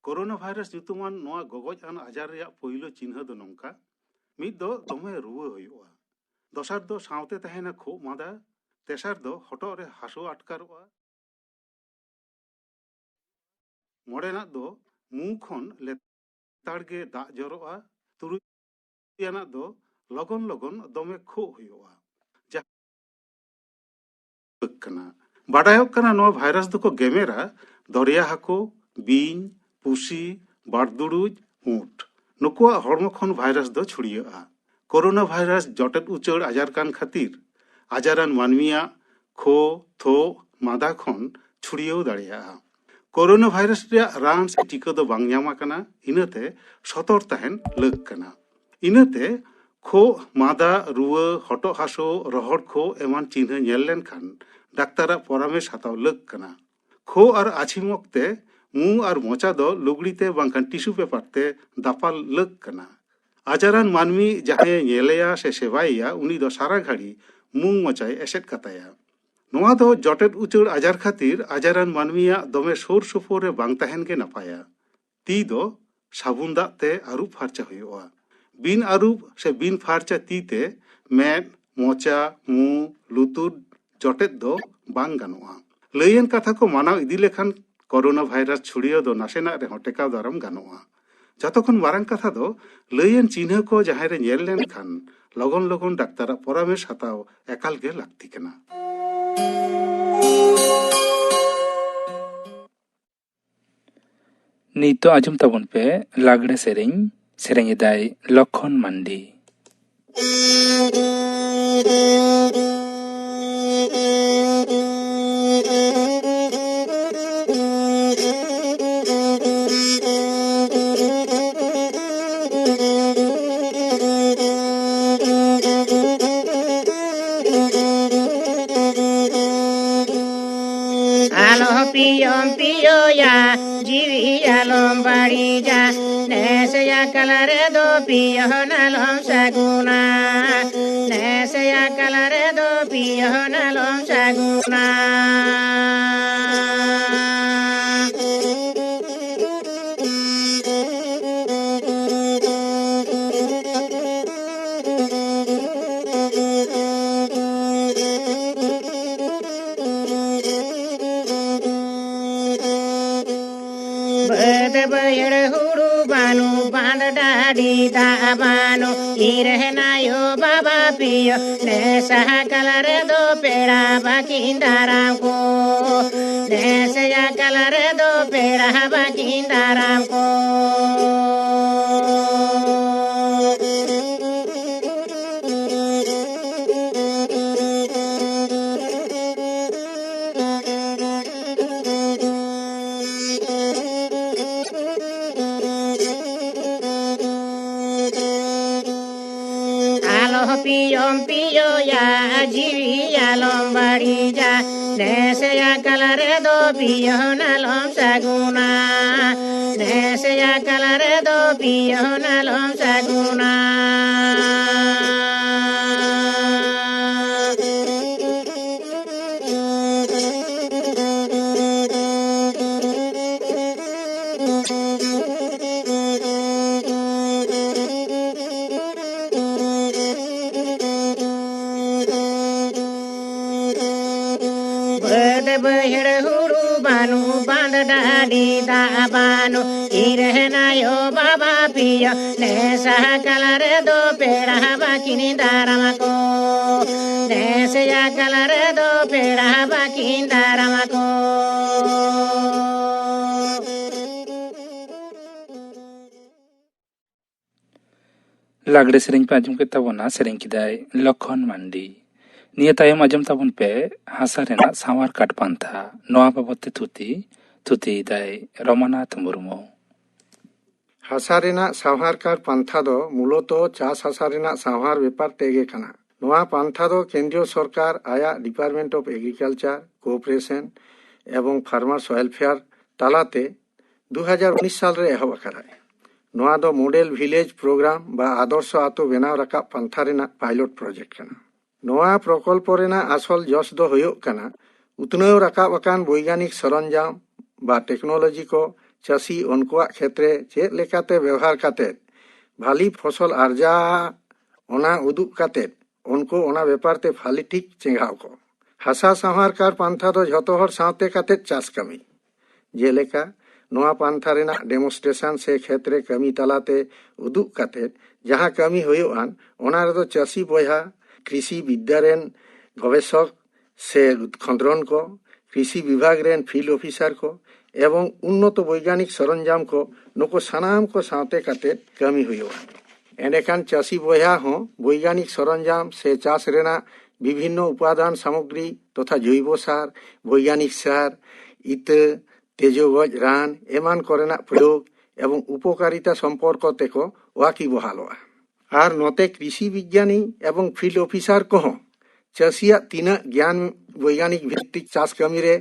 ᱠᱳᱨᱳᱱᱟ ᱵᱷᱟᱭᱨᱟᱥ ᱧᱩᱛᱩᱢᱟᱱ ᱱᱚᱣᱟ ᱜᱚᱜᱚᱡ ᱟᱱ ᱟᱡᱟᱨ ᱨᱮᱭᱟᱜ ᱯᱳᱭᱞᱳ ᱪᱤᱱᱦᱟᱹ ᱫᱚ ᱱᱚᱝᱠᱟ: ᱢᱤᱫ ᱫᱚ ᱫᱚᱢᱮ ᱨᱩᱣᱟᱹ ᱦᱩᱭᱩᱜᱼᱟ, ᱫᱚᱥᱟᱨ ᱫᱚ ᱥᱟᱶᱛᱮ ᱛᱟᱦᱮᱱᱟ ᱠᱷᱩᱜ ᱢᱟᱸᱫᱟ, ᱛᱮᱥᱟᱨ ᱫᱚ ᱦᱚᱴᱚᱜ ᱨᱮ ᱦᱟᱹᱥᱩ ᱟᱴᱠᱟᱨᱚᱜᱼᱟ, ᱢᱚᱬᱮᱱᱟᱜ ᱫᱚ ᱢᱩ ᱠᱷᱚᱱ ᱞᱮᱛᱟᱲ ᱜᱮ ᱫᱟᱜ ᱡᱚᱨᱚᱜᱼᱟ, ᱛᱩᱨᱩᱭ ᱟᱱᱟᱜ ᱫᱚ ᱞᱚᱜᱚᱱ ᱞᱚᱜᱚᱱ ᱫᱚᱢᱮ ᱠᱷᱩᱜ ᱦᱩᱭᱩᱜᱼᱟ᱾ ᱡᱟᱦᱟᱸ ᱠᱟᱱᱟ, ᱵᱟᱰᱟᱭᱚᱜ ᱠᱟᱱᱟ ᱱᱚᱣᱟ ᱵᱷᱟᱭᱨᱟᱥ ᱫᱚᱠᱚ ᱜᱮᱢᱮᱨᱟ ᱫᱚᱨᱭᱟ ᱦᱟᱹᱠᱩ, ᱵᱤᱧ, ᱯᱩᱥᱤ, ᱵᱟᱲᱫᱩᱲᱩᱡ, ᱩᱸᱴ, ᱱᱩᱠᱩᱣᱟᱜ ᱦᱚᱲᱢᱚ ᱠᱷᱚᱱ ᱵᱷᱟᱭᱨᱟᱥ ᱫᱚ ᱪᱷᱩᱲᱭᱟᱹᱜᱼᱟ᱾ ᱠᱳᱨᱳᱱᱟ ᱵᱷᱟᱭᱨᱟᱥ ᱡᱚᱴᱮᱫ ᱩᱪᱟᱹᱲ ᱟᱡᱟᱨ ᱠᱟᱱ ᱠᱷᱟᱹᱛᱤᱨ ᱟᱡᱟᱨᱟᱱ ᱢᱟᱹᱱᱢᱤᱭᱟᱜ ᱠᱷᱳ, ᱛᱷᱳᱜ, ᱢᱟᱸᱫᱟ ᱠᱷᱚᱱ ᱪᱷᱩᱲᱭᱟᱹᱣ ᱫᱟᱲᱮᱭᱟᱜᱼᱟ᱾ ᱠᱳᱨᱳᱱᱟ ᱵᱷᱟᱭᱨᱟᱥ ᱨᱮᱭᱟᱜ ᱨᱟᱱ ᱥᱮ ᱴᱤᱠᱟᱹ ᱫᱚ ᱵᱟᱝ ᱧᱟᱢ ᱟᱠᱟᱱᱟ, ᱤᱱᱟᱹᱛᱮ ᱥᱚᱛᱚᱨ ᱛᱟᱦᱮᱱ ᱞᱟᱹᱠ ᱠᱟᱱᱟ᱾ ᱤᱱᱟᱹᱛᱮ ᱠᱷᱳᱜ, ᱢᱟᱸᱫᱟ, ᱨᱩᱣᱟᱹ, ᱦᱚᱴᱚᱜ ᱦᱟᱹᱥᱩ, ᱨᱚᱦᱚᱲ ᱠᱷᱳᱜ ᱮᱢᱟᱱ ᱪᱤᱱᱦᱟᱹ ᱧᱮᱞ ᱞᱮᱱᱠᱷᱟᱱ ᱰᱟᱠᱛᱟᱨᱟᱜ ᱯᱚᱨᱟᱢᱮᱥ ᱦᱟᱛᱟᱣ ᱞᱟᱹᱠ ᱠᱟᱱᱟ᱾ ᱠᱷᱳᱜ ᱟᱨ ᱟᱹᱪᱷᱤᱢ ᱚᱠᱛᱮ ᱢᱩ ᱟᱨ ᱢᱚᱪᱟ ᱫᱚ ᱞᱩᱜᱽᱲᱤ ᱛᱮ ᱵᱟᱝᱠᱷᱟᱱ ᱴᱤᱥᱩ ᱯᱮᱯᱟᱨ ᱛᱮ ᱫᱟᱯᱟᱞ ᱞᱟᱹᱠ ᱠᱟᱱᱟ᱾ ᱟᱡᱟᱨᱟᱱ ᱢᱟᱹᱱᱢᱤ ᱡᱟᱦᱟᱸᱭᱮ ᱧᱮᱞᱮᱭᱟ ᱥᱮ ᱥᱮᱵᱟᱭᱮᱭᱟ, ᱩᱱᱤ ᱫᱚ ᱥᱟᱨᱟ ᱜᱷᱟᱹᱲᱤ ᱢᱩ ᱢᱚᱪᱟᱭ ᱮᱥᱮᱫ ᱠᱟᱛᱟᱭᱟ᱾ ᱱᱚᱣᱟ ᱫᱚ ᱡᱚᱴᱮᱫ ᱩᱪᱟᱹᱲ ᱟᱡᱟᱨ ᱠᱷᱟᱹᱛᱤᱨ ᱟᱡᱟᱨᱟᱱ ᱢᱟᱹᱱᱢᱤᱭᱟᱜ ᱫᱚᱢᱮ ᱥᱩᱨ ᱥᱩᱯᱩᱨ ᱨᱮ ᱵᱟᱝ ᱛᱟᱦᱮᱱ ᱜᱮ ᱱᱟᱯᱟᱭᱟ᱾ ᱛᱤ ᱫᱚ ᱥᱟᱵᱩᱱ ᱫᱟᱜ ᱛᱮ ᱟᱹᱨᱩᱵ ᱯᱷᱟᱨᱪᱟ ᱦᱩᱭᱩᱜᱼᱟ᱾ ᱵᱤᱱ ᱟᱹᱨᱩᱵ ᱥᱮ ᱵᱤᱱ ᱯᱷᱟᱨᱪᱟ ᱛᱤ ᱛᱮ ᱢᱮᱫ, ᱢᱚᱪᱟ, ᱢᱩ, ᱞᱩᱛᱩᱨ ᱡᱚᱴᱮᱫ ᱫᱚ ᱵᱟᱝ ᱜᱟᱱᱚᱜᱼᱟ᱾ ᱞᱟᱹᱭᱟᱱ ᱠᱟᱛᱷᱟ ᱠᱚ ᱢᱟᱱᱟᱣ ᱤᱫᱤ ᱞᱮᱠᱷᱟᱱ ᱠᱳᱨᱳᱱᱟ ᱵᱷᱟᱭᱨᱟᱥ ᱪᱷᱩᱲᱭᱟᱹᱣ ᱫᱚ ᱱᱟᱥᱮᱱᱟᱜ ᱨᱮᱦᱚᱸ ᱴᱮᱠᱟᱣ ᱫᱟᱨᱟᱢ ᱜᱟᱱᱚᱜᱼᱟ᱾ ᱡᱚᱛᱚ ᱠᱷᱚᱱ ᱢᱟᱨᱟᱝ ᱠᱟᱛᱷᱟ ᱫᱚ, ᱞᱟᱹᱭᱟᱱ ᱪᱤᱱᱦᱟᱹ ᱠᱚ ᱡᱟᱦᱟᱸᱭ ᱨᱮ ᱧᱮᱞ ᱞᱮᱱᱠᱷᱟᱱ ᱞᱚᱜᱚᱱ ᱞᱚᱜᱚᱱ ᱰᱟᱠᱛᱟᱨᱟᱜ ᱯᱚᱨᱟᱢᱮᱥ ᱦᱟᱛᱟᱣ ᱮᱠᱟᱞ ᱜᱮ ᱞᱟᱹᱠᱛᱤ ᱠᱟᱱᱟ᱾ ᱱᱤᱛᱚᱜ ᱟᱸᱡᱚᱢ ᱛᱟᱵᱚᱱ ᱯᱮ ᱞᱟᱜᱽᱲᱮ ᱥᱮᱨᱮᱧ᱾ ᱥᱮᱨᱮᱧ ᱮᱫᱟᱭ ᱞᱚᱠᱷᱚᱱ ᱢᱟᱱᱰᱤ᱾ ᱟᱞᱚ ᱯᱤᱭᱚᱢ ᱯᱤᱭᱚᱭᱟ, ᱡᱤᱣᱤ ᱟᱞᱚᱢ ᱵᱟᱹᱲᱤᱡᱟ᱾ ᱱᱮᱥᱮᱭᱟ ᱠᱟᱞᱟ ᱨᱮᱫᱚ ᱯᱤᱭᱚᱱ ᱟᱞᱚᱢ ᱥᱟᱹᱜᱩᱱᱟ᱾ ᱱᱮᱥᱮᱭᱟ ᱠᱟᱞᱟ ᱨᱮᱫᱚ ᱯᱤᱭᱚᱱ ᱟᱞᱚᱢ ᱥᱟᱹᱜᱩᱱᱟ᱾ ᱵᱟᱹᱫᱽ ᱵᱟᱹᱭᱦᱟᱹᱲ ᱦᱩᱲᱩ ᱵᱟᱹᱱᱩᱜ, ᱵᱟᱸᱫ ᱰᱟᱹᱰᱤ ᱫᱟᱜ ᱵᱟᱹᱱᱩᱜ, ᱤᱧ ᱨᱮᱱ ᱟᱭᱳ ᱵᱟᱵᱟ ᱯᱤᱭᱳ, ᱱᱮᱥᱟ ᱠᱟᱞ ᱨᱮᱫᱚ ᱯᱮᱲᱟ ᱵᱟᱹᱠᱤᱱ ᱫᱟᱨᱟᱢ ᱠᱚ, ᱱᱮᱥᱟ ᱠᱟᱞ ᱨᱮᱫᱚ ᱯᱮᱲᱟ ᱵᱟᱹᱠᱤᱱ ᱫᱟᱨᱟᱢ ᱠᱚ᱾ ᱟᱞᱚ ᱯᱤᱭᱚᱢ ᱯᱤᱭᱚᱭᱟ, ᱡᱤᱣᱤ ᱟᱞᱚᱢ ᱵᱟᱹᱲᱤᱡᱟ᱾ ᱱᱮᱥᱮᱭᱟ ᱠᱟᱞ ᱨᱮᱫᱚ ᱯᱤᱭᱚᱱ ᱟᱞᱚᱢ ᱥᱟᱹᱜᱩᱱᱟ᱾ ᱱᱮᱥᱮᱭᱟ ᱠᱟᱞ ᱨᱮᱫᱚ ᱯᱤᱭᱚᱱ ᱟᱞᱚᱢ ᱥᱟᱹᱜᱩᱱᱟ᱾ ᱵᱟᱹᱫᱽ ᱵᱟᱹᱭᱦᱟᱹᱲ ᱦᱩᱲᱩ ᱵᱟᱹᱱᱩᱜ, ᱵᱟᱸᱫ ᱰᱟᱹᱰᱤ ᱫᱟᱜ ᱵᱟᱹᱱᱩᱜ, ᱤᱧ ᱨᱮᱱ ᱟᱭᱳ ᱵᱟᱵᱟ ᱯᱤᱭᱳ, ᱱᱮᱥᱟ ᱠᱟᱞ ᱨᱮᱫᱚ ᱯᱮᱲᱟ ᱵᱟᱹᱠᱤᱱ ᱫᱟᱨᱟᱢ ᱠᱚ, ᱱᱮᱥᱮᱭᱟ ᱠᱟᱞ ᱨᱮᱫᱚ ᱯᱮᱲᱟ ᱵᱟᱹᱠᱤᱱ ᱫᱟᱨᱟᱢ ᱠᱚ᱾ ᱞᱟᱜᱽᱲᱮ ᱥᱮᱨᱮᱧ ᱯᱮ ᱟᱸᱡᱚᱢ ᱠᱮᱫ ᱛᱟᱵᱚᱱᱟ, ᱥᱮᱨᱮᱧ ᱠᱮᱫᱟᱭ ᱞᱚᱠᱷᱚᱱ ᱢᱟᱱᱰᱤ᱾ ᱱᱤᱭᱟᱹ ᱛᱟᱭᱚᱢ ᱟᱸᱡᱚᱢ ᱛᱟᱵᱚᱱ ᱯᱮ ᱦᱟᱥᱟ ᱨᱮᱱᱟᱜ ᱥᱟᱶᱟᱨ ᱠᱟᱨᱰ ᱯᱟᱱᱛᱷᱟ, ᱱᱚᱣᱟ ᱵᱟᱵᱚᱛ ᱛᱮ ᱛᱷᱩᱛᱤ, ᱛᱷᱩᱛᱤᱭᱮᱫᱟᱭ ᱨᱚᱢᱟᱱᱟᱛᱷ ᱢᱩᱨᱢᱩ᱾ ᱦᱟᱥᱟ ᱨᱮᱱᱟᱜ ᱥᱟᱶᱦᱟᱨ ᱠᱟᱨᱰ ᱯᱟᱱᱛᱷᱟ ᱫᱚ ᱢᱩᱞᱚᱛᱚ ᱪᱟᱥ ᱦᱟᱥᱟ ᱨᱮᱱᱟᱜ ᱥᱟᱶᱦᱟᱨ ᱵᱮᱯᱟᱨ ᱛᱮᱜᱮ ᱠᱟᱱᱟ᱾ ᱱᱚᱣᱟ ᱯᱟᱱᱛᱷᱟ ᱫᱚ ᱠᱮᱱᱫᱨᱤᱭᱚ ᱥᱚᱨᱠᱟᱨ ᱟᱭᱟᱜ Department of Agriculture, Cooperation ᱮᱵᱚᱝ Farmers Welfare ᱛᱟᱞᱟᱛᱮ ᱫᱩ ᱦᱟᱡᱟᱨ ᱩᱱᱤᱥ ᱥᱟᱞ ᱨᱮ ᱮᱦᱚᱵ ᱟᱠᱟᱫᱟᱭ᱾ ᱱᱚᱣᱟ ᱫᱚ ᱢᱚᱰᱮᱞ ᱵᱷᱤᱞᱮᱡᱽ ᱯᱨᱳᱜᱨᱟᱢ ᱵᱟ ᱟᱫᱚᱨᱥᱚ ᱟᱛᱳ ᱵᱮᱱᱟᱣ ᱨᱟᱠᱟᱵ ᱯᱟᱱᱛᱷᱟ ᱨᱮᱱᱟᱜ ᱯᱟᱭᱞᱚᱴ ᱯᱨᱚᱡᱮᱠᱴ ᱠᱟᱱᱟ᱾ ᱱᱚᱣᱟ ᱯᱨᱚᱠᱚᱞᱯᱚ ᱨᱮᱱᱟᱜ ᱟᱥᱚᱞ ᱡᱚᱥ ᱫᱚ ᱦᱩᱭᱩᱜ ᱠᱟᱱᱟ ᱩᱛᱱᱟᱹᱣ ᱨᱟᱠᱟᱵ ᱟᱠᱟᱱ ᱵᱳᱭᱜᱟᱱᱤᱠ ᱥᱚᱨᱚᱧᱡᱟᱢ ᱵᱟ ᱴᱮᱠᱱᱳᱞᱚᱡᱤ ᱠᱚ ᱪᱟᱹᱥᱤ ᱩᱱᱠᱩᱣᱟᱜ ᱠᱷᱮᱛᱨᱮ ᱪᱮᱫ ᱞᱮᱠᱟᱛᱮ ᱵᱮᱣᱦᱟᱨ ᱠᱟᱛᱮ ᱵᱷᱟᱞᱤ ᱯᱷᱚᱥᱚᱞ ᱟᱨᱡᱟᱣ, ᱚᱱᱟ ᱩᱫᱩᱜ ᱠᱟᱛᱮ ᱩᱱᱠᱩ ᱚᱱᱟ ᱵᱮᱯᱟᱨ ᱛᱮ ᱵᱷᱟᱞᱤ ᱴᱷᱤᱠ ᱪᱮᱸᱜᱷᱟᱣ ᱠᱚ᱾ ᱦᱟᱥᱟ ᱥᱟᱶᱦᱟᱨ ᱠᱟᱨ ᱯᱟᱱᱛᱷᱟ ᱫᱚ ᱡᱷᱚᱛᱚ ᱦᱚᱲ ᱥᱟᱶᱛᱮ ᱠᱟᱛᱮ ᱪᱟᱥ ᱠᱟᱹᱢᱤ᱾ ᱡᱮᱞᱮᱠᱟ, ᱱᱚᱣᱟ ᱯᱟᱱᱛᱷᱟ ᱨᱮᱱᱟᱜ ᱰᱮᱢᱚᱱᱥᱴᱨᱮᱥᱚᱱ ᱥᱮ ᱠᱷᱮᱛ ᱨᱮ ᱠᱟᱹᱢᱤ ᱛᱟᱞᱟᱛᱮ ᱩᱫᱩᱜ ᱠᱟᱛᱮ ᱡᱟᱦᱟᱸ ᱠᱟᱹᱢᱤ ᱦᱩᱭᱩᱜᱼᱟ, ᱚᱱᱟ ᱨᱮᱫᱚ ᱪᱟᱹᱥᱤ ᱵᱚᱭᱦᱟ, ᱠᱨᱤᱥᱤ ᱵᱤᱫᱽᱫᱟ ᱨᱮᱱ ᱜᱚᱵᱮᱥᱚᱠ ᱥᱮ ᱠᱷᱚᱸᱫᱽᱨᱚᱱ ᱠᱚ, ᱠᱨᱤᱥᱤ ᱵᱤᱵᱷᱟᱜᱽ ᱨᱮᱱ ᱯᱷᱤᱞᱰ ᱚᱯᱷᱤᱥᱟᱨ ᱠᱚ ᱮᱵᱚᱝ ᱩᱱᱱᱚᱛᱚ ᱵᱳᱭᱜᱟᱱᱤᱠ ᱥᱚᱨᱚᱧᱡᱟᱢ ᱠᱚ, ᱱᱩᱠᱩ ᱥᱟᱱᱟᱢ ᱠᱚ ᱥᱟᱶᱛᱮ ᱠᱟᱛᱮ ᱠᱟᱹᱢᱤ ᱦᱩᱭᱩᱜᱼᱟ᱾ ᱮᱸᱰᱮᱠᱷᱟᱱ ᱪᱟᱹᱥᱤ ᱵᱚᱭᱦᱟ ᱦᱚᱸ ᱵᱳᱭᱜᱟᱱᱤᱠ ᱥᱚᱨᱚᱧᱡᱟᱢ ᱥᱮ ᱪᱟᱥ ᱨᱮᱱᱟᱜ ᱵᱤᱵᱷᱤᱱᱱᱚ ᱩᱯᱟᱫᱟᱱ ᱥᱟᱢᱚᱜᱽᱨᱤ ᱛᱚᱛᱷᱟ ᱡᱳᱭᱵᱚ ᱥᱟᱨ, ᱵᱳᱭᱜᱟᱱᱤᱠ ᱥᱟᱨ, ᱤᱛᱟᱹ, ᱛᱮᱡᱳ ᱜᱚᱡ ᱨᱟᱱ ᱮᱢᱟᱱ ᱠᱚᱨᱮᱱᱟᱜ ᱯᱨᱚᱭᱳᱜᱽ ᱮᱵᱚᱝ ᱩᱯᱚᱠᱟᱨᱤᱛᱟ ᱥᱚᱢᱯᱚᱨᱠᱚ ᱛᱮᱠᱚ ᱣᱟᱠᱤᱵᱚᱦᱟᱞᱚᱜᱼᱟ᱾ ᱟᱨ ᱱᱚᱛᱮ ᱠᱨᱤᱥᱤ ᱵᱤᱜᱽᱭᱟᱱᱤ ᱮᱵᱚᱝ ᱯᱷᱤᱞᱰ ᱚᱯᱷᱤᱥᱟᱨ ᱠᱚᱦᱚᱸ ᱪᱟᱹᱥᱤᱭᱟᱜ ᱛᱤᱱᱟᱹᱜ ᱜᱮᱭᱟᱱ ᱵᱳᱭᱜᱟᱱᱤᱠ ᱵᱷᱤᱛᱛᱤᱠ ᱪᱟᱥ ᱠᱟᱹᱢᱤ ᱨᱮ